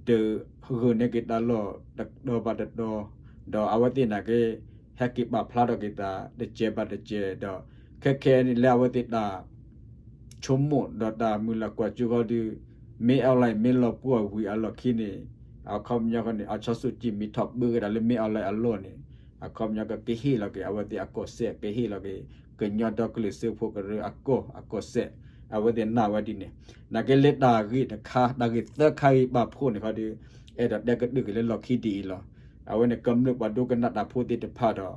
ဒုးဂုာ်န့ၢ်က့ၤတၢ်လီၢ်တတီၤဘၣ်တတီၤ ဒီးအဝဲသ့ၣ်နာ်က့ ဟဲက့ၤပာ်ဖျါထီၣ်က့ၤသးတစဲးဘၣ်တစဲးဒီး ခဲခဲန့ၣ်လၢအဝဲသ့ၣ်တၢ် ဆိကမိၣ်ဒီးတၢ်မုၢ်လၢ်ကွၢ်စိခီဒုး မ့ၢ်အီၣ်လဲၣ်မ့ၢ်လီၤပှီၢ်ဝံၤအလီၢ်ခံန့ၣ် အခီပညီခီန့ၣ် အီၣ်ဆၣ်စူၣ်ကံၢ်မ့ၢ်ထီၣ်ပၢက့ၤတၢ်လၢမ့ၢ်အီၣ်လဲၣ်အလီၢ်န့ၣ် အခီပညီကကဟ့ၣ်လီၤက့ၤ အဝဲသ့ၣ်အကီၢ်စဲၣ် ကဟ့ၣ်လီၤက့ၤ ကညီဒီကလုာ်စၢဖှိၣ်ကရၢအကီၢ်အကီၢ်စဲၣ် အဝဲသ့ၣ်နာ်ဝဲဒ်န့ၣ် နာ်က့လၢတၢ်ဂ့ၢ်တခါ တၢ်ဂ့ၢ်သၢခါအံၤပာ်ဖှိၣ်န့ၣ်ခီဒုး အဲၣ်ဒိးတဲကဒုးက့ၤလၢလီၢ်ခံဒ်အံၤလီၤ. အဝဲန့ၣ်ကမျၢၢ်ပှၤဒိကနၣ်တၢ်ဖိသ့ၣ်တဖၣ်ဒီး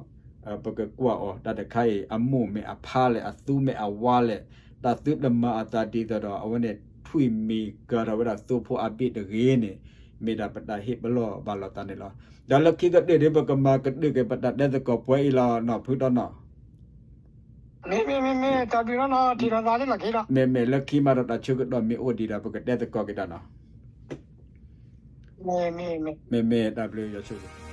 ပကကွၢ်အီၤ တၢ်တခါအံၤ အမိၢ်မ့ၢ်အဖါလဲၣ် အသူမ့ၢ်အဝါလဲၣ် တၢ်သုတမၤအသးဒ်သိးဒီး အဝဲန့ၣ်ထွံၣ်မံၤကၤထီၣ်ဝဲဒၣ်သိဖိအဘ့ၣ်တဂ့ၤန့ၣ် မ့ၢ်ဒၣ်ပတၢ်ဟ့ၣ်ပလီၢ်ဘၣ်လိာ်သးန့ၣ်လီၤ. ဒီးလၢခံကတၢၢ်ဒုး ပကမၤကဒုးက့ၤပတၢ်တဲသကိးပှဲၤအံၤလီၤ နီၢ်ဖုတီနီၢ် မ့မ့ၢ် မ့မ့ၢ် တၢ်ဘျုးလီၤနီၤ ထံၣ်လိာ်သးလၢလီၢ်ခံလီၤ. မ့မ့ၢ်လၢခံမးဒီးတၢ်ဆၢကတီၢ်မ့ၢ်အိၣ်ဒံးဒီး ပကတဲသကိးက့ၤတၢ်နီၤ. မ့မ့ၢ် မ့မ့ၢ် တၢ်ဘျုးယွၤဆိၣ်ဂ့ၤ